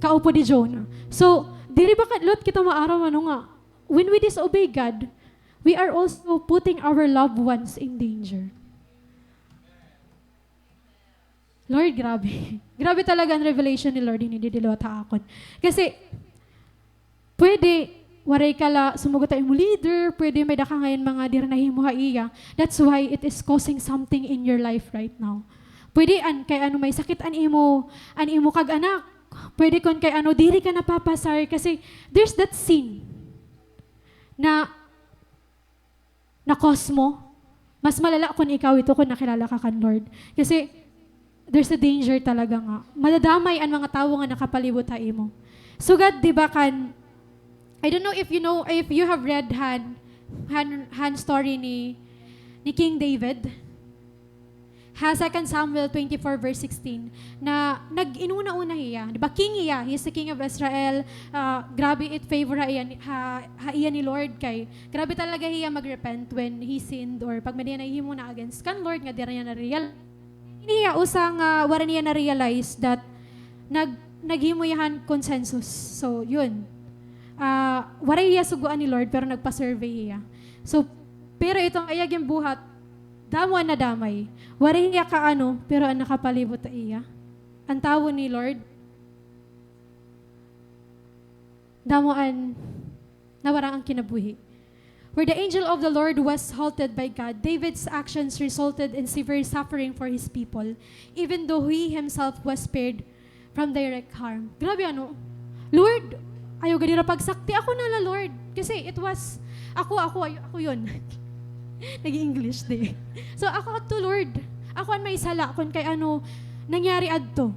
kaupod hi Jonah. So, diri ba kadlot kita maaram, ano nga, when we disobey God, we are also putting our loved ones in danger. Lord, grabe. Grabe talaga an revelation ni Lord ini didi liwat ha akon. Kasi, pwede, waray ka la sumugot ha imo leader, pwede may-ada ka ngay-an mga diri nahimo ha iya. That's why it is causing something in your life right now. Pwede an, kay ano may sakit an imo, an imo kag-anak. Pwede kon kay ano, diri ka napapasar kasi there's that sin na na-cause mo, mas malala kon ikaw ito kon nakilala ka kan Lord. Kasi, there's a danger talaga nga madadamay an mga tawo nga nakapalibot ha imo. Sugad, di ba, kan, I don't know if you know, if you have read han, han, han story ni, ni King David. Ha Second Samuel twenty-four verse sixteen, na nag-inuna-una hiya. Di ba, king hiya, he is the king of Israel. Ah, grabe it favor ha iya, ha, ha iya ni Lord kay grabe talaga hiya mag-repent when he sinned or pag may-ada hiya nahimo na against kan Lord nga diri niya na-real-, ini hiya usa nga waray niya na-realize that nag-, naghimo hiya han consensus. So, yun. Ah, waray hiya sugoan ni Lord pero nagpa-survey hiya. So, pero ito nga iya ginbuhat, damo an nadamay. Waray hiya kaano, pero an nakapalibot ha iya, an tawo ni Lord, damo an nawarang an kinabuhi. Where the angel of the Lord was halted by God, David's actions resulted in severe suffering for his people, even though he himself was spared from direct harm. Grabe, ano? Lord, ayaw gad hira pagsakti. Ako na la, Lord. Kasi it was, ako, ako, ay-, ako yun. Nag-English, di. So, ako adto, Lord. Ako an may sala kon kay ano nangyari adto.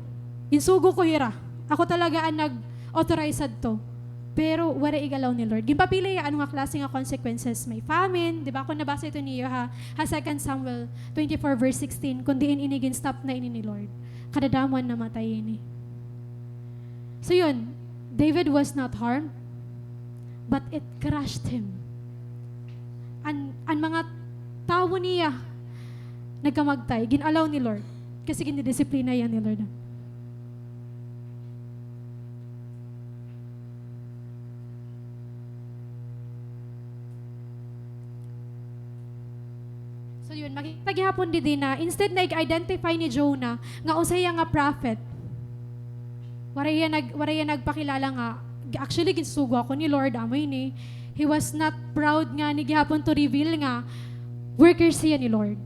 Ginsugo ko hira. Ako talaga an nag-authorize adto. Pero waray ig-allow ni Lord. Ginpapili hiya ano nga klase nga consequences. May famine, di ba? Kon nabasa ito niyo ha, ha Second Samuel twenty-four verse sixteen, kon diin ini gin-stop na ini ni Lord. Kadadamo an namatay ini. So yun, David was not harmed, but it crushed him. An, an mga tawo niya nagkamagtay, gin-allow ni Lord. Kasi ginidisiplina hiya ni Lord. So yun, makita gihapon didi na instead na ig-identify ni Jonah nga usa hiya nga prophet, waray hiya nag-, waray hiya nagpakilala nga, actually, ginsugo ako ni Lord, amo ini. He was not proud ngani gihapon to reveal nga workers hiya ni Lord.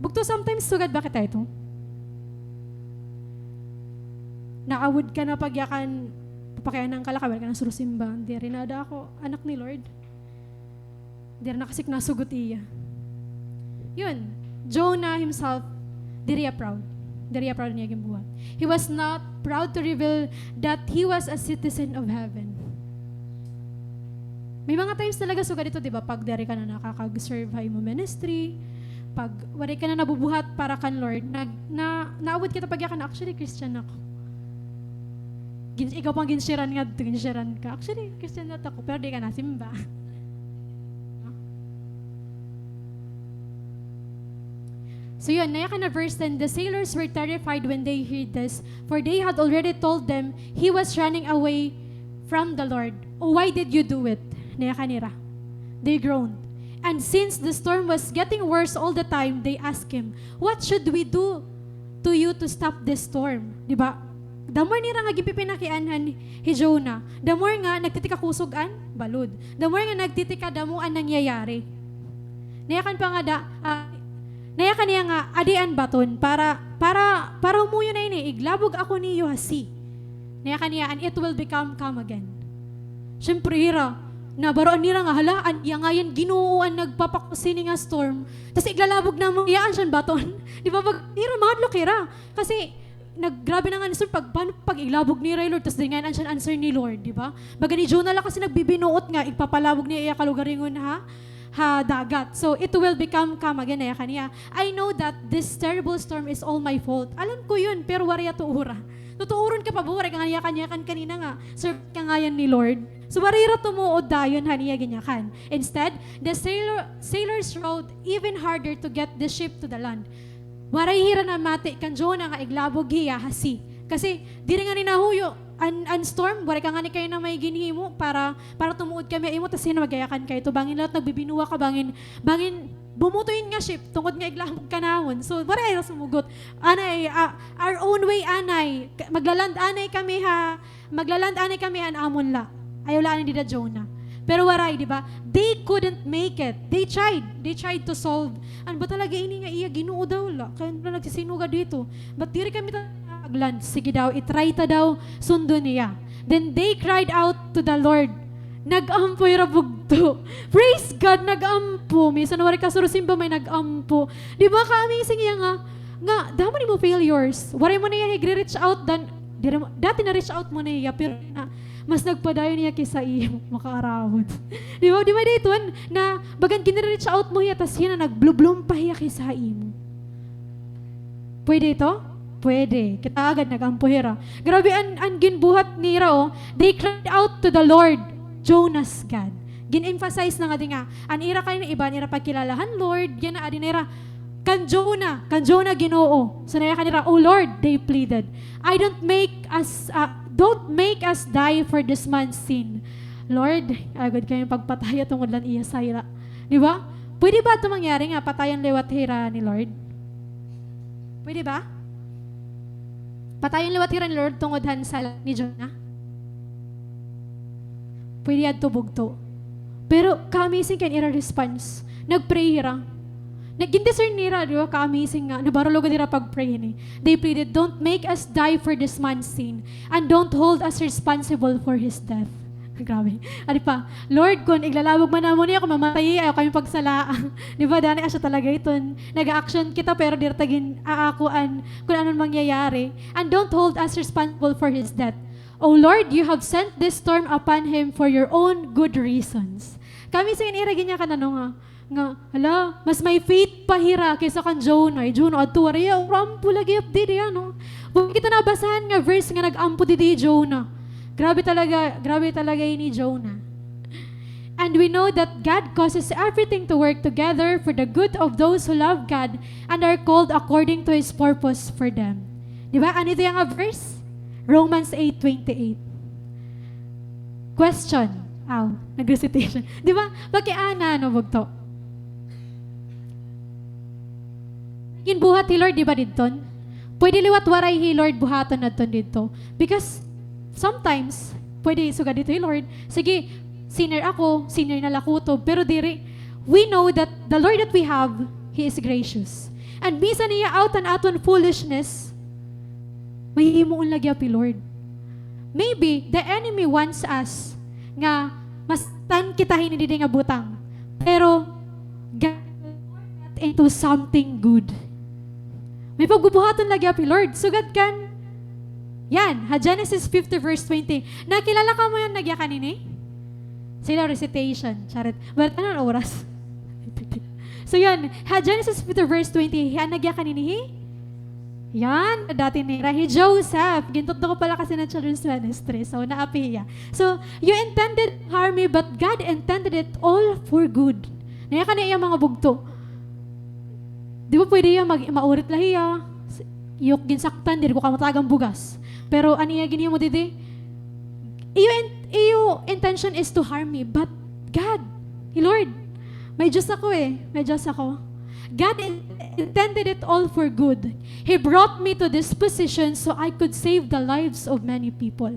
Bugto, sometimes sugad ba kita ito? Naawod ka na pagyakan, papakianhan ka la kay waray ka na surusimba. Diri na ada ako anak ni Lord. Diri na kasi nasugot iya. Yun, Jonah himself, diri hiya proud. Diri hiya proud niya ginbuhat. He was not proud to reveal that he was a citizen of heaven. May mga times talaga sugad ito, di ba? Pag diri ka na nakakag-serve ha imo ministry, pag waray ka na nabubuhat para kan Lord, nag-, na, naawod kita pagyakan, actually, Christian ako. Gin-, ikaw pang ginsiran ngadto, ginsiran ka. Actually, Christian na ako, pero di ka nasimba. So yun, nayakan na verse ten, the sailors were terrified when they heard this, for they had already told them he was running away from the Lord. "Oh, why did you do it?" Nayakan nira. They groaned. And since the storm was getting worse all the time, they asked him, "What should we do to you to stop this storm?" Di ba? The more nira nga ginpipinakianhan hi Jonah, the more nga nagtitikakusog an balod. The more nga nagtitikadamo an nangyayari. Nayakan pa nga da, ah, nayakan niya nga, "Adi an baton para, para, para humuyo na ini, iglabog ako niyo ha sea." Nayakan niya, "And it will become calm again." Siyempre, hira, nabaroan nira nga, "Hala, an iya ngayan Ginoo an nagpapakusini nga storm. Tas iglalabog namon iya an siya baton." Di ba, pag, hira, mahadlok hira. Kasi, nag-, grabe na nga ni storm, pag, paano pag ilabog nira hi Lord, tas di ngayan an siya answer ni Lord, di ba? Baga ni Jonah la kasi nagbibinuot nga, igpapalabog niya iya kalugaringon ha, ha dagat. So, it will become calm again, nayakan niya. I know that this terrible storm is all my fault. Alam ko yun, pero waray tuura. Tutuuron ka pa ba, waray ka nga niyakan-yakan kanina nga, servant ka ngayan ni Lord. So, waray hira tumuod dayon han iya ginyakan. Instead, the sailor, sailors rowed even harder to get the ship to the land. Waray hira namati kan Jonah nga iglabog hiya ha sea. Kasi, diri ngani nahuyo an, an storm, waray ka ngani kay na may ginhimo para, para tumuod kami ha imo, tas hin-o magyayakan ka ito, bangin la nagbibinuwa ka, bangin, bangin bumuto ini nga ship, tungod nga iglabog ka namon. So, waray hira sumugot. Anay, ah, our own way, anay. Ka-, magla-land anay kami ha, magla-land anay kami han amon la. Ayaw la anay dida Jonah. Pero waray, di ba? They couldn't make it. They tried. They tried to solve. Ano ba talaga ini nga iya Ginoo daw la? Kay ano la nagsisinugad dito? Ba't diri kami ta-, mag-land? Sige daw, i-try ta daw sundon niya. Then they cried out to the Lord. Nag-ampo hira bugto. Praise God, nag-ampo. Minsan waray kasurosimba may nag-ampo. Di ba ka-amazing iya nga, nga, damo nimo failures. Waray mo na iya higre-reach out dan, diri mo, dati na-reach out mo na iya, pero na, mas nagpadayon niya kaysa imo, makaarawod. Di ba? Di ba dito, na, bagan ginre-reach out mo hiya, tas hiya na nag-bloom-bloom pa hiya kaysa imo. Pwede ito? Pwede. Kita agad nag-ampo hira. Grabe an, an ginbuhat nira, oh. They cried out to the Lord, Jonah's God. Gin-emphasize na nga di nga, an ira kaini iba an ira pagkilala han Lord, yana adi na ira, kan Jonah, kan Jonah Ginoo. So, nayakan nira, "Oh Lord," they pleaded, "I don't make us, ah, don't make us die for this man's sin." Lord, agad kami pagpataya tungod la han iya sala. Di ba? Pwede ba ito mangyari nga patayan liwat hira ni Lord? Pwede ba? Patayon liwat hira ni Lord tungod han sala ni Jonah? Pwede adto bugto. Pero ka-amazing kan ira response. Nag-pray hira. Nag-, gin-discern nira, di ba? Ka-amazing nga. Nabaro lugod ira pag-pray ini. They pleaded, "Don't make us die for this man's sin, and don't hold us responsible for his death." Grabe. Adi pa, "Lord, kon iglalabog man namon hiya, kon mamatay hiya, ayaw kami pagsalaa." Di ba, dani asya talaga iton. Nag-a-action kita, pero diri ta gin-aakuan kon ano an mangyayari. "And don't hold us responsible for his death. O Lord, you have sent this storm upon him for your own good reasons." Kami sa ira ginyakan ano nga, nga, hala, mas may faith pa hira kaysa kan Jonah. Hi Jonah, adto waray, ura ampo lagi didi, ano. Wa kita nabasahan nga verse nga nag-ampo didi hi Jonah. Grabe talaga, grabe talaga ini Jonah. And we know that God causes everything to work together for the good of those who love God and are called according to His purpose for them. Di ba? Ano ito nga verse? Romans eight twenty-eight. Question. Aw, nag-recitation. Di ba? Pakiana, no, bugto. Ginbuhat hi Lord, di ba, didton? Pwede liwat waray hi Lord buhaton adton didto. Because sometimes, pwede sugad didto hi Lord, sige, sinner ako, sinner na la kutob, pero diri, we know that the Lord that we have, He is gracious. And bisan hiya aw tan aton foolishness, mahihimuon la gihap hi Lord. Maybe the enemy wants us nga masaktan kita hini didi nga butang. Pero God will turn that into something good. May pagbubuhaton la gihap hi Lord. Sugad kan, yan, ha Genesis fifty verse twenty. Nakilala kamo yana nga yakan ini? Sila recitation. Charot. But ano an oras? So yun, ha Genesis fifty verse twenty, yana nga yakan ini hi Yan, dati nira hi Joseph. Gintutdo ko pala kasi an children's ministry. So, naapi hiya. So, "You intended to harm me, but God intended it all for good." Nayakan niya iya mga bugto. Di ba pwede hiya mag-, maurit la hiya, s-, iyok ginsaktan, diri ko kamo tagan bugas. Pero an iya ginhimo didi, iyo in-, iyo intention is to harm me, but God, Lord, may Diyos ako eh, may Diyos ako. God in-, intended it all for good. He brought me to this position so I could save the lives of many people.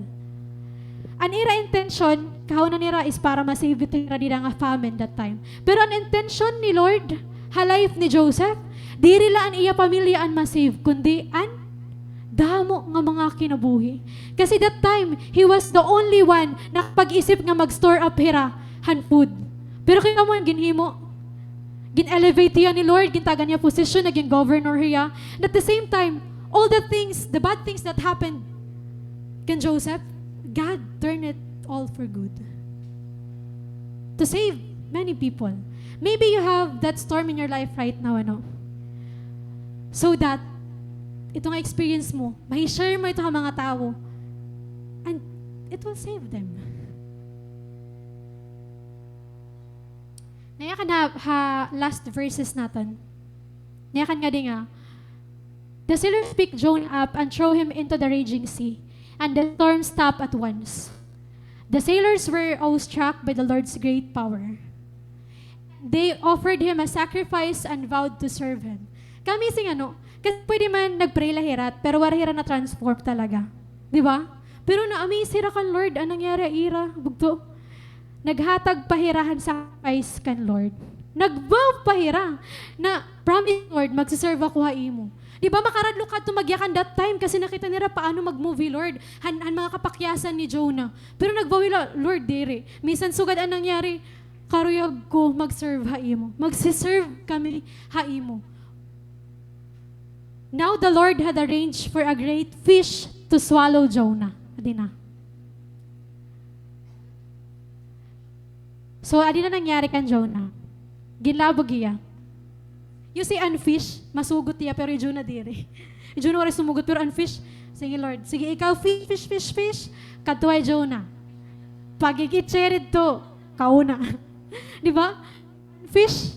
An ira intention, kahuna nira is para ma-save it ira dida nga famine that time. Pero an intention ni Lord ha life ni Joseph, diri la an iya pamilya an ma-save, kundi an damo nga mga kinabuhi. Kasi that time, he was the only one nakapag-isip nga mag-store up hira han food. Pero kita mo an ginhimo, gin-elevate hiya ni Lord, gintagan hiya position, naging governor hiya. And at the same time, all the things, the bad things that happened kan Joseph, God turned it all for good. To save many people. Maybe you have that storm in your life right now, ano? So that, ito nga experience mo, ma-share mo ito ha mga tawo, and it will save them. Nayakan ha, ha last verses naton. Nayakan ngadi nga, the sailors pick Jonah up and throw him into the raging sea, and the storm stopped at once. The sailors were awestruck by the Lord's great power. They offered him a sacrifice and vowed to serve him. Ka-amazing, ano, kasi pwede man nag-pray la hira, pero waray hira na-transform talaga. Di ba? Pero na-amaze hira kan Lord, an nangyari ha ira, bugto. Naghatag pa hira han sacrifice kan Lord. Nag-vow pa hira na, "Promise, Lord, magsiserve ako ha imo." Di ba, makaradlok hadto magyakan that time kasi nakita nira paano mag-move hi Lord han, han mga kapakyasan ni Jonah. Pero nag-vow hira, "Lord, diri. Misan sugad an nangyari, karuyag ko mag-serve ha imo. Magsiserve kami ha imo." Now the Lord had arranged for a great fish to swallow Jonah. Adi na. So, adi na nangyari kan Jonah. Ginlabog hiya. You see, an fish, masugot hiya, pero hi Jonah diri. Hi Jonah waray sumugot, pero an fish, "Sige, Lord. Sige, ikaw, fish, fish, fish, fish." Kadto hi Jonah. Pag-igit siya didto, kauna. Di ba? Fish,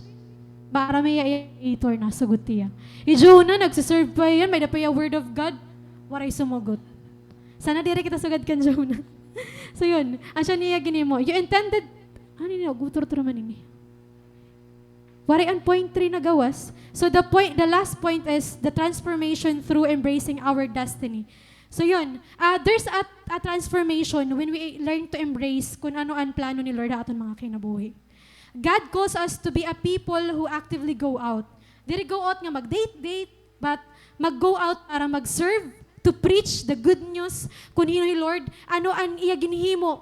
para may iya, iya, itor na, sugot hiya. Hi Jonah, nagsiserve pa hiya, may-ada pa hiya word of God, waray sumugot. Sana diri kita sugad kan Jonah. So yun, asya an iya ginhimo. You intended, ano ini, gutur-tur man ini. Waray an point three nagawas. So the point, the last point is the transformation through embracing our destiny. So yun, ah, there's a, a transformation when we learn to embrace kun ano an plano ni Lord ha aton mga kinabuhi. God calls us to be a people who actively go out. Diri go out nga mag-date-date, but mag-go out para mag-serve, to preach the good news kun hin-o hi Lord, ano an iya ginhimo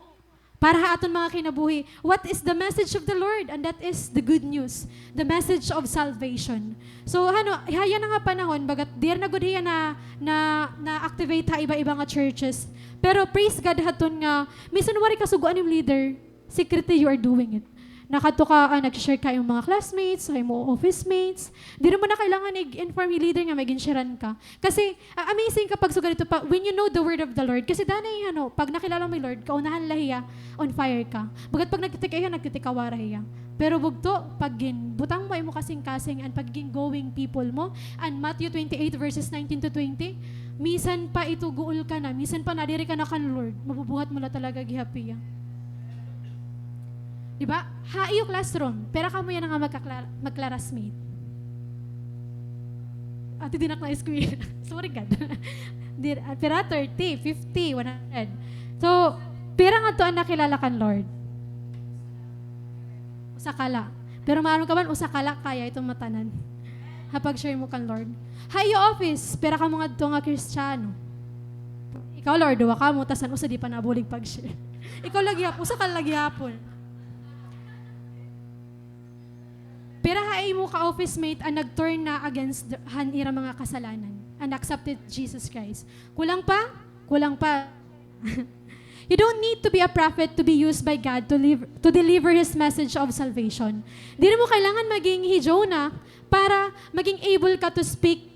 para ha aton mga kinabuhi. What is the message of the Lord? And that is the good news, the message of salvation. So, ano, ha yana nga panahon, bagat diri na gud hiya na, na, na-activate ha iba-iba nga churches. Pero praise God haton nga, misan waray ka sugo an im leader, secretly you are doing it. Nakadto ka, ah, nag-share ka ha imo mga classmates, ha imo office mates. Diri mo na kailangan i-inform hi leader nga may gin-sharean ka. Kasi, ah, amazing kapag sugad ito pa, when you know the word of the Lord. Kasi danay, ano, pag nakilala mo hi Lord, kaunahan la hiya, on fire ka. Bagat pag nagtitikay hiya, nagtitikawara hiya. Pero bugto, pag ginbutang mo imo kasingkasing an pagiging going people mo, an Matthew twenty-eight verses nineteen to twenty, misan pa ito guol ka na, misan pa nadiri ka na kan Lord, mabubuhat mo la talaga gihap hiya. Di ba? Ha iyo classroom, pira kamo yana nga magkakla-, magklarasmate? Ati, di na ak na-square. Sorry, God. Di, ah, pira? Thirty, fifty, one hundred. So, pira ngadto an nakilala kan Lord? Usa ka la. Pero maaram ka man, usa ka la, kaya ito ngatanan. Ha pag-share mo kan Lord. Ha iyo office, pira kamo ngadto nga Kristiyano? Ikaw, Lord, duha kamo, tas an usa di pa nabulig pag-share. Ikaw la gihapon, usa ka la gihapon. Pira ha imo ka-office mate an nag-turn na against the, han ira mga kasalanan and accepted Jesus Christ? Kulang pa? Kulang pa. You don't need to be a prophet to be used by God to live, to deliver His message of salvation. Diri mo kailangan maging hi Jonah para maging able ka to speak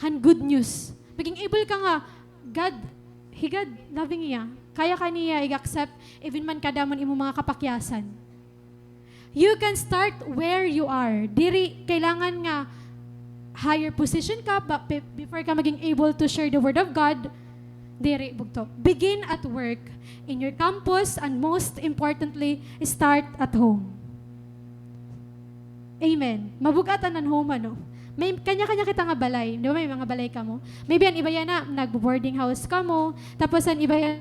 han good news. Maging able ka nga, God, hi God, loving hiya. Kaya ka niya i-accept, even man kadamo an imo mga kapakyasan. You can start where you are. Diri kailangan nga higher position ka, ba-, be-, before ka maging able to share the word of God, diri, bugto. Begin at work, in your campus, and most importantly, start at home. Amen. Mabug-at an home, ano? May kanya-kanya kita nga balay. Di ba, may mga balay kamo? Maybe an iba yana, nagbo-boarding house kamo. Tapos an iba yana,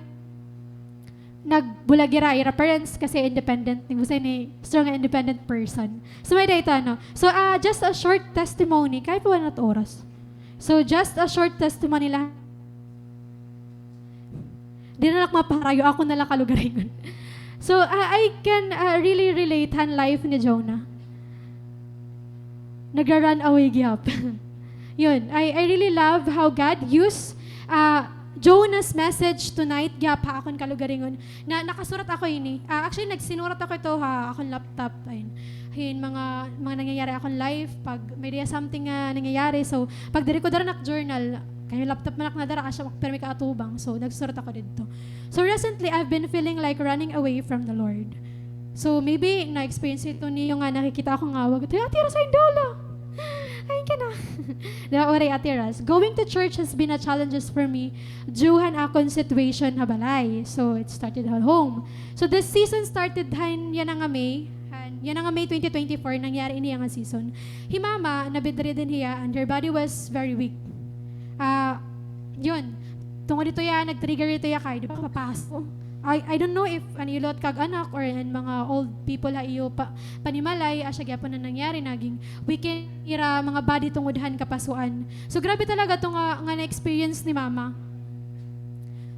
nagbulagi ra ira parents kasi independent. Ni Jose ni strong nga independent person. So, may-ada ito, ano? So, ah, just a short testimony. Kaya pa ba na't oras? So, just a short testimony lang. Di na la ak mapaharayo, ako na la kalugaringon. So, ah, I can, ah, really relate han life ni Jonah. Nagra-run away gihap. Yun, I, I really love how God used, ah, Jonah's message tonight gihap ha akon kalugaringon. Na, nakasurat ako ini. Ah, actually, nagsinurat ako ito ha akon laptop. Ayun. Hin mga, mga nangyayari akon life, pag may diya something nga nangyayari. So, pag diri ko dara nak journal, kay laptop man ak nadara, asya ak pirmi kaatubang. So, nagsurat ako didto. So, recently, I've been feeling like running away from the Lord. So, maybe, na-experience ito niyo nga nakikita ako nga, wag, "Ate, Ate Ras, ay, dala." Ay, ka na. Di ba, ori, Ate Ras? Going to church has been a challenges for me due han akon situation ha balay. So, it started at home. So, this season started han yana nga May. Han yana nga May twenty twenty-four, nangyari ini nga season. Hi Mama, na-bedridden hiya, and her body was very weak. Ah, yun. Tungod dito ya, nag-trigger dito ya kay, di ba, papaso. I, I don't know if an iyo liwat kag anak or an mga old people ha iyo pa, panimalay, asya gihapon an nangyari, naging weaken ira mga body tungod han kapasuan. So, grabe talaga to nga, nga na-experience ni Mama.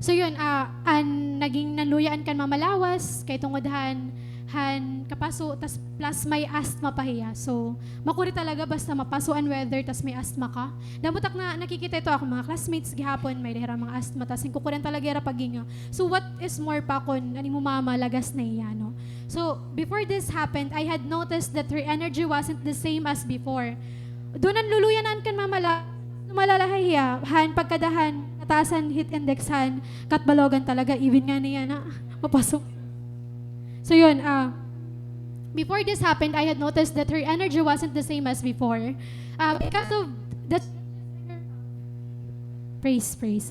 So, yun, ah, an naging nanluya an kan Mama lawas, kay tungod han, han kapaso, tas plus may asthma pa hiya. So, makuri talaga basta mapaso an weather, tas may asthma ka. Damo tak na nakikita ito akon mga classmates gihapon, may-ada hira mga asthma, tas hinkukurian talaga ira paghinga. So, what is more pa kon an imo mama lagas na hiya, no? So, before this happened, I had noticed that her energy wasn't the same as before. Duna nanluluya na an kan Mama la-, lumalala hiya, han pagkada han, kataas han heat index han, Catbalogan talaga, even ngani yana, mapaso. So yun, ah, before this happened, I had noticed that her energy wasn't the same as before. Ah, because of the praise, praise.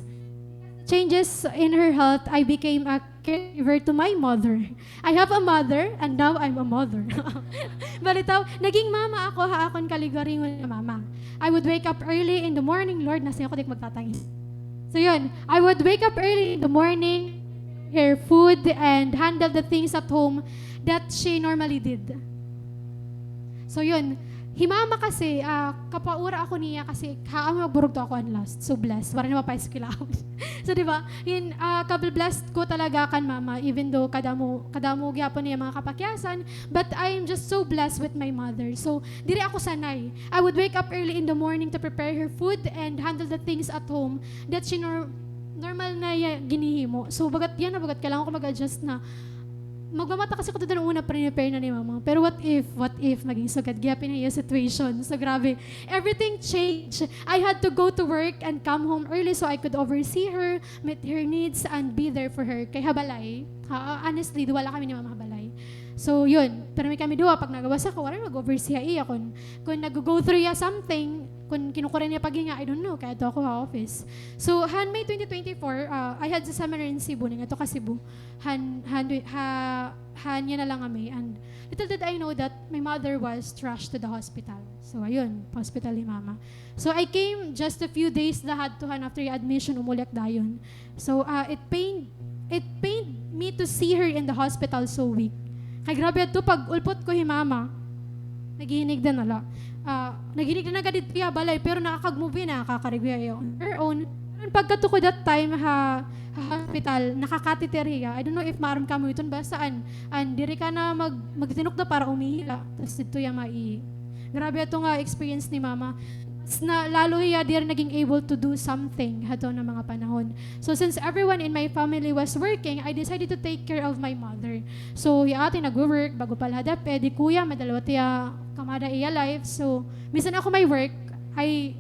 Changes in her health, I became a caregiver to my mother. I have a mother, and now I'm a mother. Balitaw, naging mama ako ha akon kalugaringon nga mama. I would wake up early in the morning, Lord, nasiring ako, di ko magtatangis. So yun, I would wake up early in the morning, prepare food, and handle the things at home that she normally did. So yun, hi Mama kasi, ah, kapaura ako niya kasi ha amo magburugto ako an last. So blessed, waray na mapa-eskwela ako. So, di ba? Yun, ah, kablessed ko talaga kan Mama, even though kadamo, kadamo gihapon niya mga kapakyasan, but I am just so blessed with my mother. So, diri ako sanay. I would wake up early in the morning to prepare her food and handle the things at home that she nor-, normal na iya ginhihimo. So, bagat yana, bagat kailangan ko mag-adjust na. Magmamata kasi ako dida una, prepare na ni Mama. Pero what if, what if, maging sugad gihapon an iya situation. So, grabe. Everything changed. I had to go to work and come home early so I could oversee her, meet her needs, and be there for her. Kay ha balay, ha, honestly, duha la kami ni Mama ha balay. So, yun. Pirmi kami duha, pag nagawas ako, waray mag-oversee ha iya. Kon, kon nag-go through iya something, kon kinukurian niya paghinga, I don't know, kay adto ako ha office. So, han May twenty twenty-four, ah, I had the seminar in Cebu, nangadto ka Cebu. Han, han, ha, han yana la nga May. And little did I know that my mother was rushed to the hospital. So, ayun, pa-hospital hi Mama. So, I came just a few days la hadto han after iya admission, umuli ak dayon. So, ah, it pained, it pained me to see her in the hospital so weak. Kay grabe adto, pag-ulpot ko hi Mama, naghihinigda na la. Ah, naghihinigda na gad didto ha balay, pero nakakag-move na, nakakarigo hiya on her own. Pero pagkadto ko that time ha, ha hospital, naka-catheter hiya. I don't know if maaram kamo iton, basta an, an diri ka na mag-, magtitinukda para umihi la. Tas didto hiya maihi. Grabe adto nga experience ni Mama. Mas na, lalo hiya diri naging able to do something hadton nga mga panahon. So, since everyone in my family was working, I decided to take care of my mother. So, hi ate nagwo-work, bago pa la ha DepEd, hi kuya, may dalawa tiya kamada iya life. So, minsan ako may work, ay,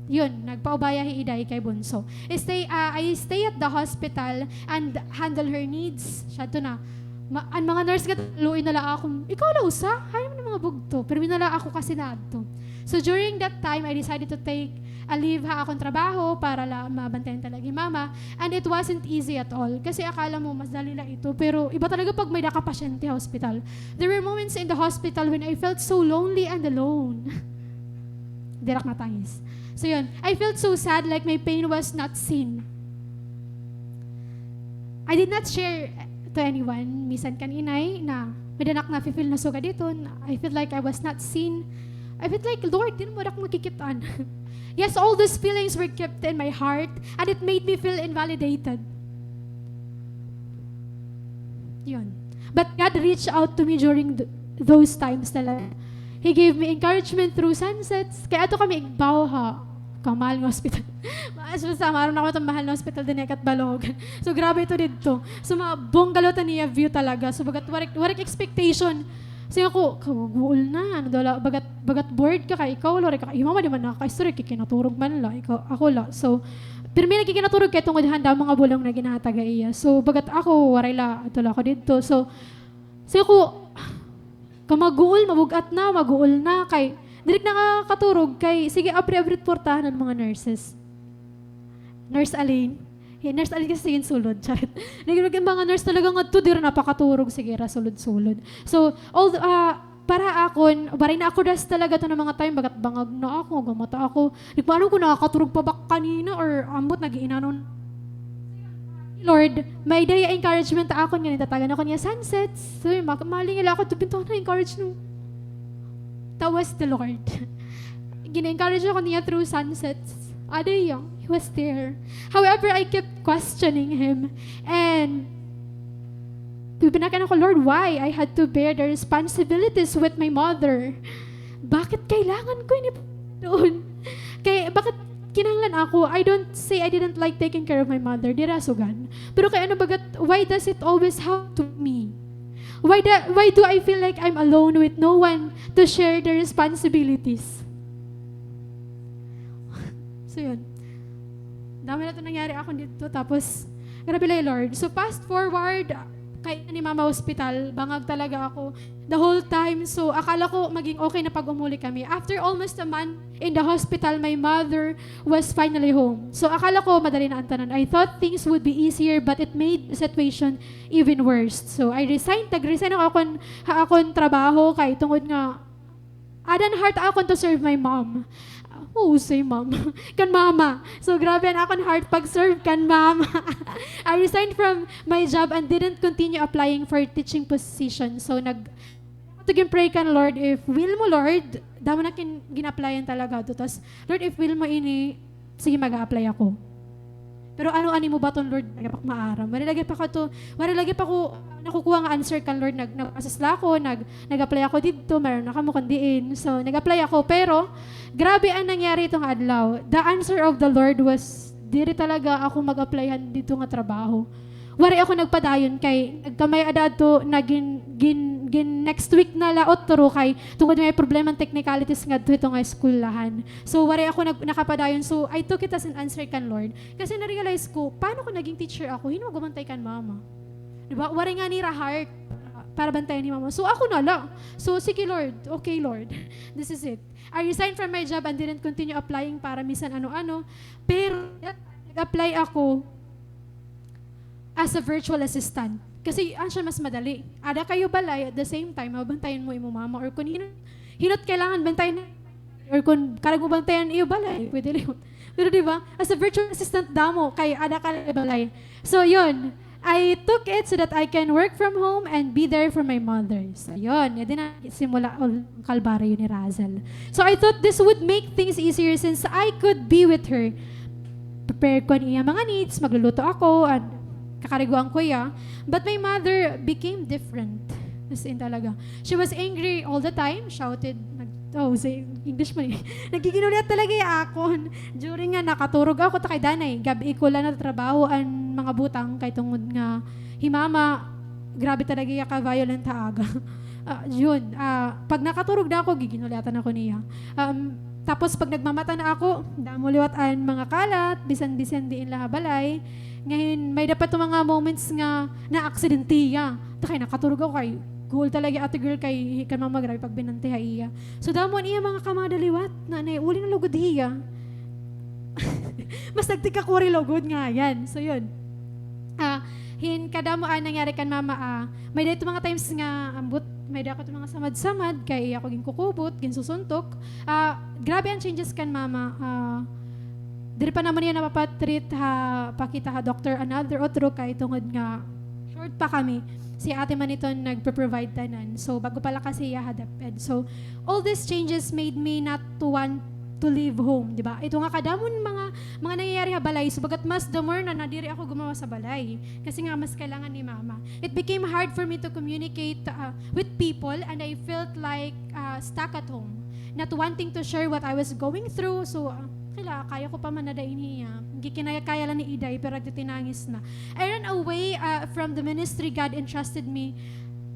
yun, nagpaubaya hi Iday kay Bunso. Stay, ah, I stay at the hospital and handle her needs. Siya to na. Ma-, an mga nurse gad, luoy na la ako, "Ikaw la usa? Hain man an mga bugto?" Pirmi na la ako kasi naadto. So during that time, I decided to take a leave ha akon trabaho para la mabantayan talaga hi mama. And it wasn't easy at all. Kasi akala mo, mas dali la ito. Pero iba talaga pag may-ada ka pasyente ha hospital. There were moments in the hospital when I felt so lonely and alone. Diri ak matangis. So yun, I felt so sad, like my pain was not seen. I did not share to anyone, misan kan inay, na may-ada na ak nafi-feel na sugad didto. I feel like I was not seen. I felt like, "Lord, diri mo ak makikit-an." Yes, all those feelings were kept in my heart, and it made me feel invalidated. Yun. But God reached out to me during th- those times talaga. He gave me encouragement through sunsets. Kay adto kami igbaw ha kamahal nga hospital. Mas basta, maaram na kamo itong mahal na hospital dinhi ha Catbalogan. So, grabe ito didto. So, mga bongga liwat an iya view talaga. So, bagat waray, waray ak expectation. So, ako, kaguol na. Ano daw la, bagat, bagat bored ka kay ikaw, waray ka, hi mama di man nakakaistorya, kikinaturog man la, ikaw, ako la. So, pirmi nagkikinaturog kay tungod han damo nga bulong na ginhatag ha iya. So, bagat ako, waray la, adto la ako didto. So, so ako, kamaguol, mabug-at na, maguol na, kay, diri ak nakakaturog, kay, sige, abri-abri it portahan an mga nurses. Nurse Aline. Eh, Nurse Aline kasi sige sulod, charot. Nagiging mga nurse talaga ngadto, diri napakaturog, sige ra, sulod-sulod. So, all, ah, para akon, waray na ako rest talaga to nga mga time, bagat bangag na ako, gamata ako. Di ko alam kung nakakaturog pa ba ak kanina or ambot nag-iinanon. Lord, may-ada hiya encouragement ha akon nga nitatagan ako niya sunsets. So, yun, mak-, malingi la ako, tubinto na encourage no. That was the Lord. Gina-encourage ako niya through sunsets. Ada hiya, he was there. However, I kept questioning him. And, pipinakan ako, "Lord, why I had to bear the responsibilities with my mother? Bakit kailangan ko ini doon? Kay, bakit kinahanglan ako?" I don't say I didn't like taking care of my mother. Diri ha sugan. Pero kay ano bagat, why does it always happen to me? Why the, why do I feel like I'm alone with no one to share the responsibilities? So, yun. Damo na to nangyari akon didto. Tapos, grabe la, Lord. So, fast forward, kay ni Mama hospital, bangag talaga ako the whole time. So, akala ko maging okay na pag umuwi kami. After almost a month in the hospital, my mother was finally home. So, akala ko madali na an tanan. I thought things would be easier, but it made the situation even worse. So, I resigned. Nag-resign ako akon, ha akon trabaho kay tungod nga ada an heart akon to serve my mom. Oh, say mom. Kan mama. So, grabe an akon heart pag-serve kan mama. I resigned from my job and didn't continue applying for teaching position. So, nag-, ako gin-pray kan Lord, if will mo, Lord, damo na kin-, gin-applyan talaga to. Tas, Lord, if will mo ini, sige, mag-a-apply ako. Pero ano an imo baton, Lord, waray pa ak maaram. Waray lagi pa ko to, waray lagi pa ko nakukuha nga answer kan Lord. Nag-, nag-process la ako, nag-, nag-apply ako didto, maaram na kamo kon diin. So, nag-apply ako, pero grabe an nangyari iton nga adlaw. The answer of the Lord was, diri talaga ako mag-apply han didto nga trabaho. Waray ako nagpadayon kay nagkamay-ada adto na gin-, gin-, gin-, next week na la otro kay tungod may problema an technicalities ngadto hito nga eskwelahan. So, waray ako nag-, nakapadayon. So, I took it as an answer kan Lord. Kasi na-realize ko, paano kon naging teacher ako? Hin-o magbantay kan mama? Di ba? Waray ngani hira heart para bantayan hi mama. So, ako na la. So, sige, Lord. Okay, Lord. This is it. I resigned from my job and didn't continue applying para misan ano-ano. Pero, nag-apply ako as a virtual assistant. Kasi, asya mas madali. Ada ka ha iyo balay, at the same time, mabantayan mo imo mama. Or kon hin-, hin-o it kailangan bantayan, or kon karuyag mo bantayan iyo balay, pwede la. Pero di ba, as a virtual assistant damo, kay ada ka ha iyo balay. So, yun. I took it so that I can work from home and be there for my mother. So, yun. Yun din an simula ul-, kalbaryo ni Razel. So, I thought this would make things easier since I could be with her. Prepare ko an iya mga needs, magluluto ako, and kakariguan ko hiya. But my mother became different. As in talaga. She was angry all the time, shouted, nag-, oh, say English man eh. Nagiginuliat talaga hiya akon. During nga nakaturog ako, ta kay danay, gab-i ko la natatrabaho an mga butang, kay tungod nga hi mama, grabe talaga hiya ka-violent ha aga. Ah, yun, ah, pag nakaturog na ako, giginuliatan ako niya. Um, tapos pag nagmamata na ako, damo liwat an mga kalat, bisan-bisan diin la ha balay. Ngayon, may-ada pa to mga moments nga naaksidente hiya. Ta kay nakaturog ako kay, Goal talaga, ate girl, kay kan mama grabe pagbinanti ha iya. So, damo an iya mga kamada liwat, nanay, uli na lugod hiya. Mas nagtikakuri lugod nga yan. So, yun. Ah, hin kadamo an nangyari kan mama, ah, may-ada ito mga times nga ambot, may-ada ako ito mga samad-samad, kay iya ako ginkukubot, ginsusuntok. Ah, grabe an changes kan mama. Ah, diri pa naman niya napapa-treat ha, pakita ha doktor another otro kay tungod nga short pa kami. Si ate man iton nagpo-provide tanan. So, bago pa la kasi iya ha DepEd. So, all these changes made me not to want to leave home, di ba? Ito nga kadamon mga, mga nangyayari ha balay. So, bagat mas the more na nadiri ako gumawas sa balay. Kasi nga mas kailangan ni mama. It became hard for me to communicate, uh, with people and I felt like, uh, stuck at home. Not wanting to share what I was going through. So, uh, kila, kaya ko pa man na dain hiya. Gikinaya-kaya lang ni Iday, pero nagtitinangis na. I ran away, uh, from the ministry God entrusted me.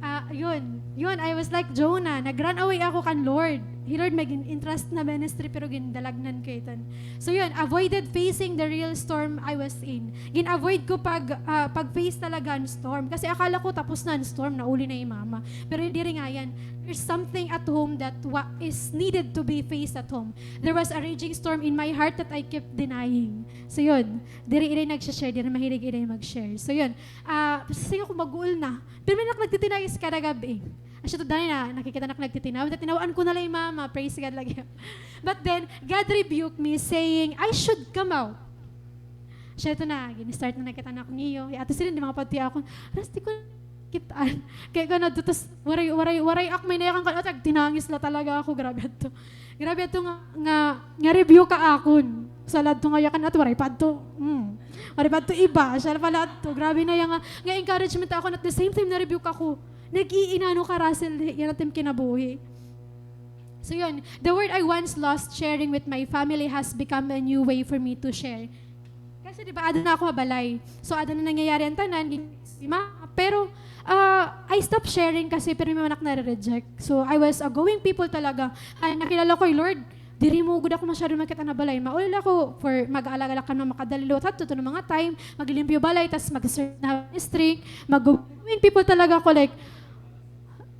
Ah, yun. Yun, I was like Jonah. Nag-run away ako kan Lord. Hi Lord may gin-entrust na ministry, pero gindalagnan ko iton. So yun, avoided facing the real storm I was in. Gin-avoid ko pag, ah, pag-face talaga an storm. Kasi akala ko tapos na an storm, nauli na hi mama. Pero diri ngay-an. There's something at home that wa-, is needed to be faced at home. There was a raging storm in my heart that I kept denying. So yun, diri Iday nag-share, diri mahilig Iday mag-share. So yun, ah, sige ko, mag-uol na. Pero may nak nagtitinangis kada gab-i. Asya to, dani na, nakikita nak nagtitinaw. Tinaw-an ko na la hi mama. Praise God lagi. But then, God rebuked me saying, I should come out. Asya to na, gin-start na nakita na ako niyo. Hi Ate Celine, di makapadto ha akon. Ras, di ko kit-an. Kay gana to, tas waray, waray, waray ak may nayakan kan, at nagtinangis la talaga ako. Grabe adto. Grabe adto nga, nga, nga rebuke ha akon. Sa ladto nga yakan at waray pa adto. Mm. Waray pa adto iba. Siya pala adto. Grabe na iya nga, nga encouragement ha akon. At the same time, na-rebuke ako. Nag-iinano ka, Russell, yana it im kinabuhi. So yun, the word I once lost sharing with my family has become a new way for me to share. Kasi di ba, ada na ako ha balay. So, ada na nangyayari an tanan, gin-, si mama. Pero, ah, I stopped sharing kasi pero may mga anak nare-reject. So, I was a going people talaga. Ay, nakilala ko, "Ay, Lord, diri mo gud ako masyado makita na balay. Maulila ako for mag-aalaga la kan mama kada liwat hadto, to mga time, maglimpyo balay, tas mag-serve na ministry, mag-going people talaga ako, like,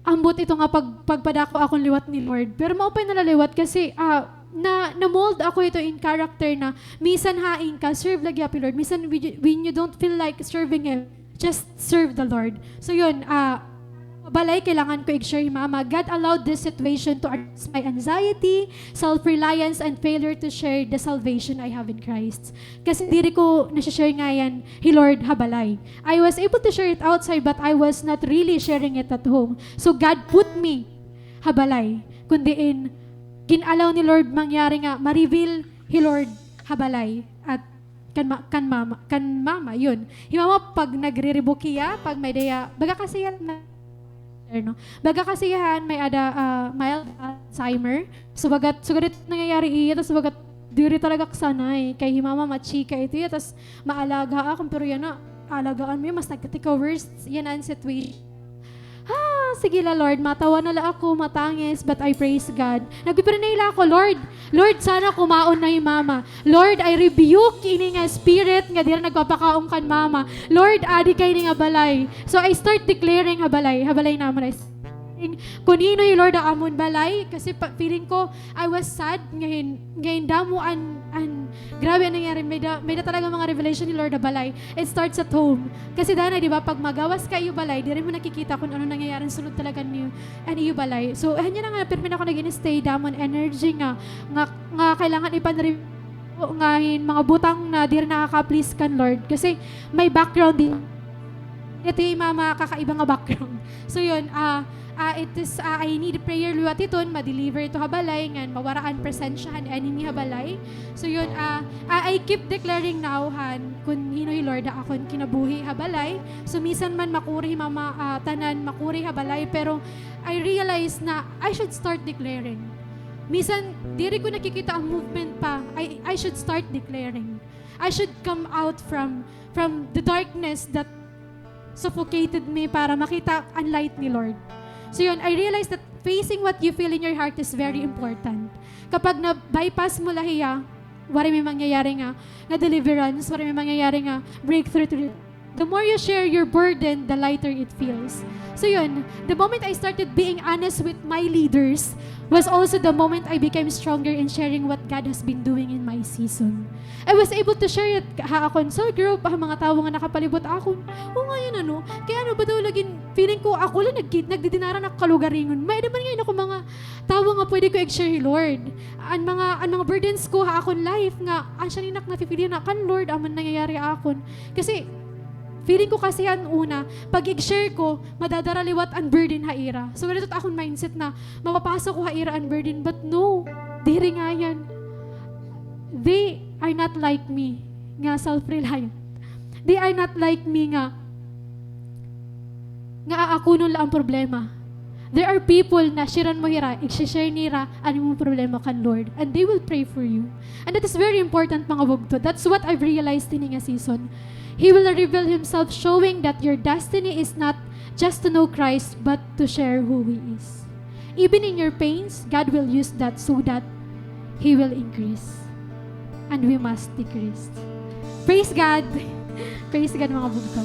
ambot ito nga pag-, pagpadako akon liwat ni Lord." Pero maupay na la liwat kasi, ah, na, na-mold ako ito in character na minsan hain ka, serve lagi ha Lord. Minsan when you, when you don't feel like serving Him, just serve the Lord. So yun, ah, balay, kailangan ko i-share hi mama. God allowed this situation to address my anxiety, self-reliance, and failure to share the salvation I have in Christ. Kasi diri ko nasi-share ngay-an hi Lord ha balay. I was able to share it outside, but I was not really sharing it at home. So God put me ha balay. Kun diin, gin-allow ni Lord mangyari nga ma-reveal hi Lord ha balay. At kan ma-, kan mama, kan mama, yun. Hi mama, pag nagre-rebuke hiya, pag may-ada hiya, baga kasi hiya na, no? Baga kasi hiya han may-ada, ah, mild Alzheimer. So, bagat, sugad it nangyayari iya, tas bagat diri talaga ak sanay. Kay hi mama, machika ito iya, tas maalaga ha akon, pero yana, alagaan mo iya, mas nagkatika worse yana an situation. Ah, sige la, Lord, matawa na la ako, matangis, but I praise God. Nagpipray na la ako, "Lord, Lord, sana kumaon na hi mama. Lord, I rebuke ini nga spirit nga diri nagpapakaon kan mama. Lord, adi ka ini nga balay." So, I start declaring ha balay, ha balay namon, kun hin-o hi Lord ha amon balay, kasi pa-, feeling ko, I was sad nga hin-, nga hin damo an, an, grabe an nangyari. May-ada, may-ada talaga mga revelation ni Lord ha balay. It starts at home. Kasi danay, di ba, pag magawas ka ha iyo balay, diri mo nakikita kun ano nangyayari sulod talaga niyo, an iyo balay. So, han yana nga, pirmi na ako nag-i-stay, damo an energy nga, nga, nga kailangan ipanri-, nga hin mga butang na diri nakaka-please kan Lord. Kasi may background din. Ito hi mama, kakaiba nga background. So yun, ah, ah, it is, ah, I need prayer liwat hiton, ma-deliver ito ha balay, ngan mawara an presensya han enemy ha balay. So yun, ah, ah, I keep declaring now han kun hin-o hi Lord ha akon kinabuhi ha balay. So minsan man makuri hi mama, ah, tanan makuri ha balay, pero I realize na I should start declaring. Minsan, diri ko nakikita an movement pa. I, I should start declaring. I should come out from, from the darkness that suffocated me para makita an light ni Lord. So yun, I realized that facing what you feel in your heart is very important. Kapag na-bypass mo la hiya, waray may mangyayari nga, nga deliverance, waray may mangyayari nga breakthrough to, the more you share your burden, the lighter it feels. So yun, the moment I started being honest with my leaders was also the moment I became stronger in sharing what God has been doing in my season. I was able to share it ha akon cell group, ha mga tawo nga nakapalibot akon. O nga yan, ano? Kay ano ba daw lagi, feeling ko ako la nag-, nagdidinara na kalugaringon. May-ada man ngay-an ako mga tawo nga pwede ko i-share hi Lord. An mga, an mga burdens ko ha akon life nga, asya ni nak nafe-feel yana kan Lord, amo an nangyayari ha akon. Kasi, feeling ko kasi an una, pag i-share ko, madadara liwat an burden ha ira. So, ganito it akon mindset na, mapapasa ko ha ira an burden. But no, diri ngay-an. They are not like me, nga self-reliant. They are not like me nga, nga aakunon la an problema. There are people na sharean mo hira, i-share nira an imo problema kan Lord, and they will pray for you. And that is very important, mga bugto. That's what I've realized hini nga season. He will reveal himself, showing that your destiny is not just to know Christ, but to share who he is. Even in your pains, God will use that so that he will increase. And we must decrease. Praise God! Praise God, mga bugto.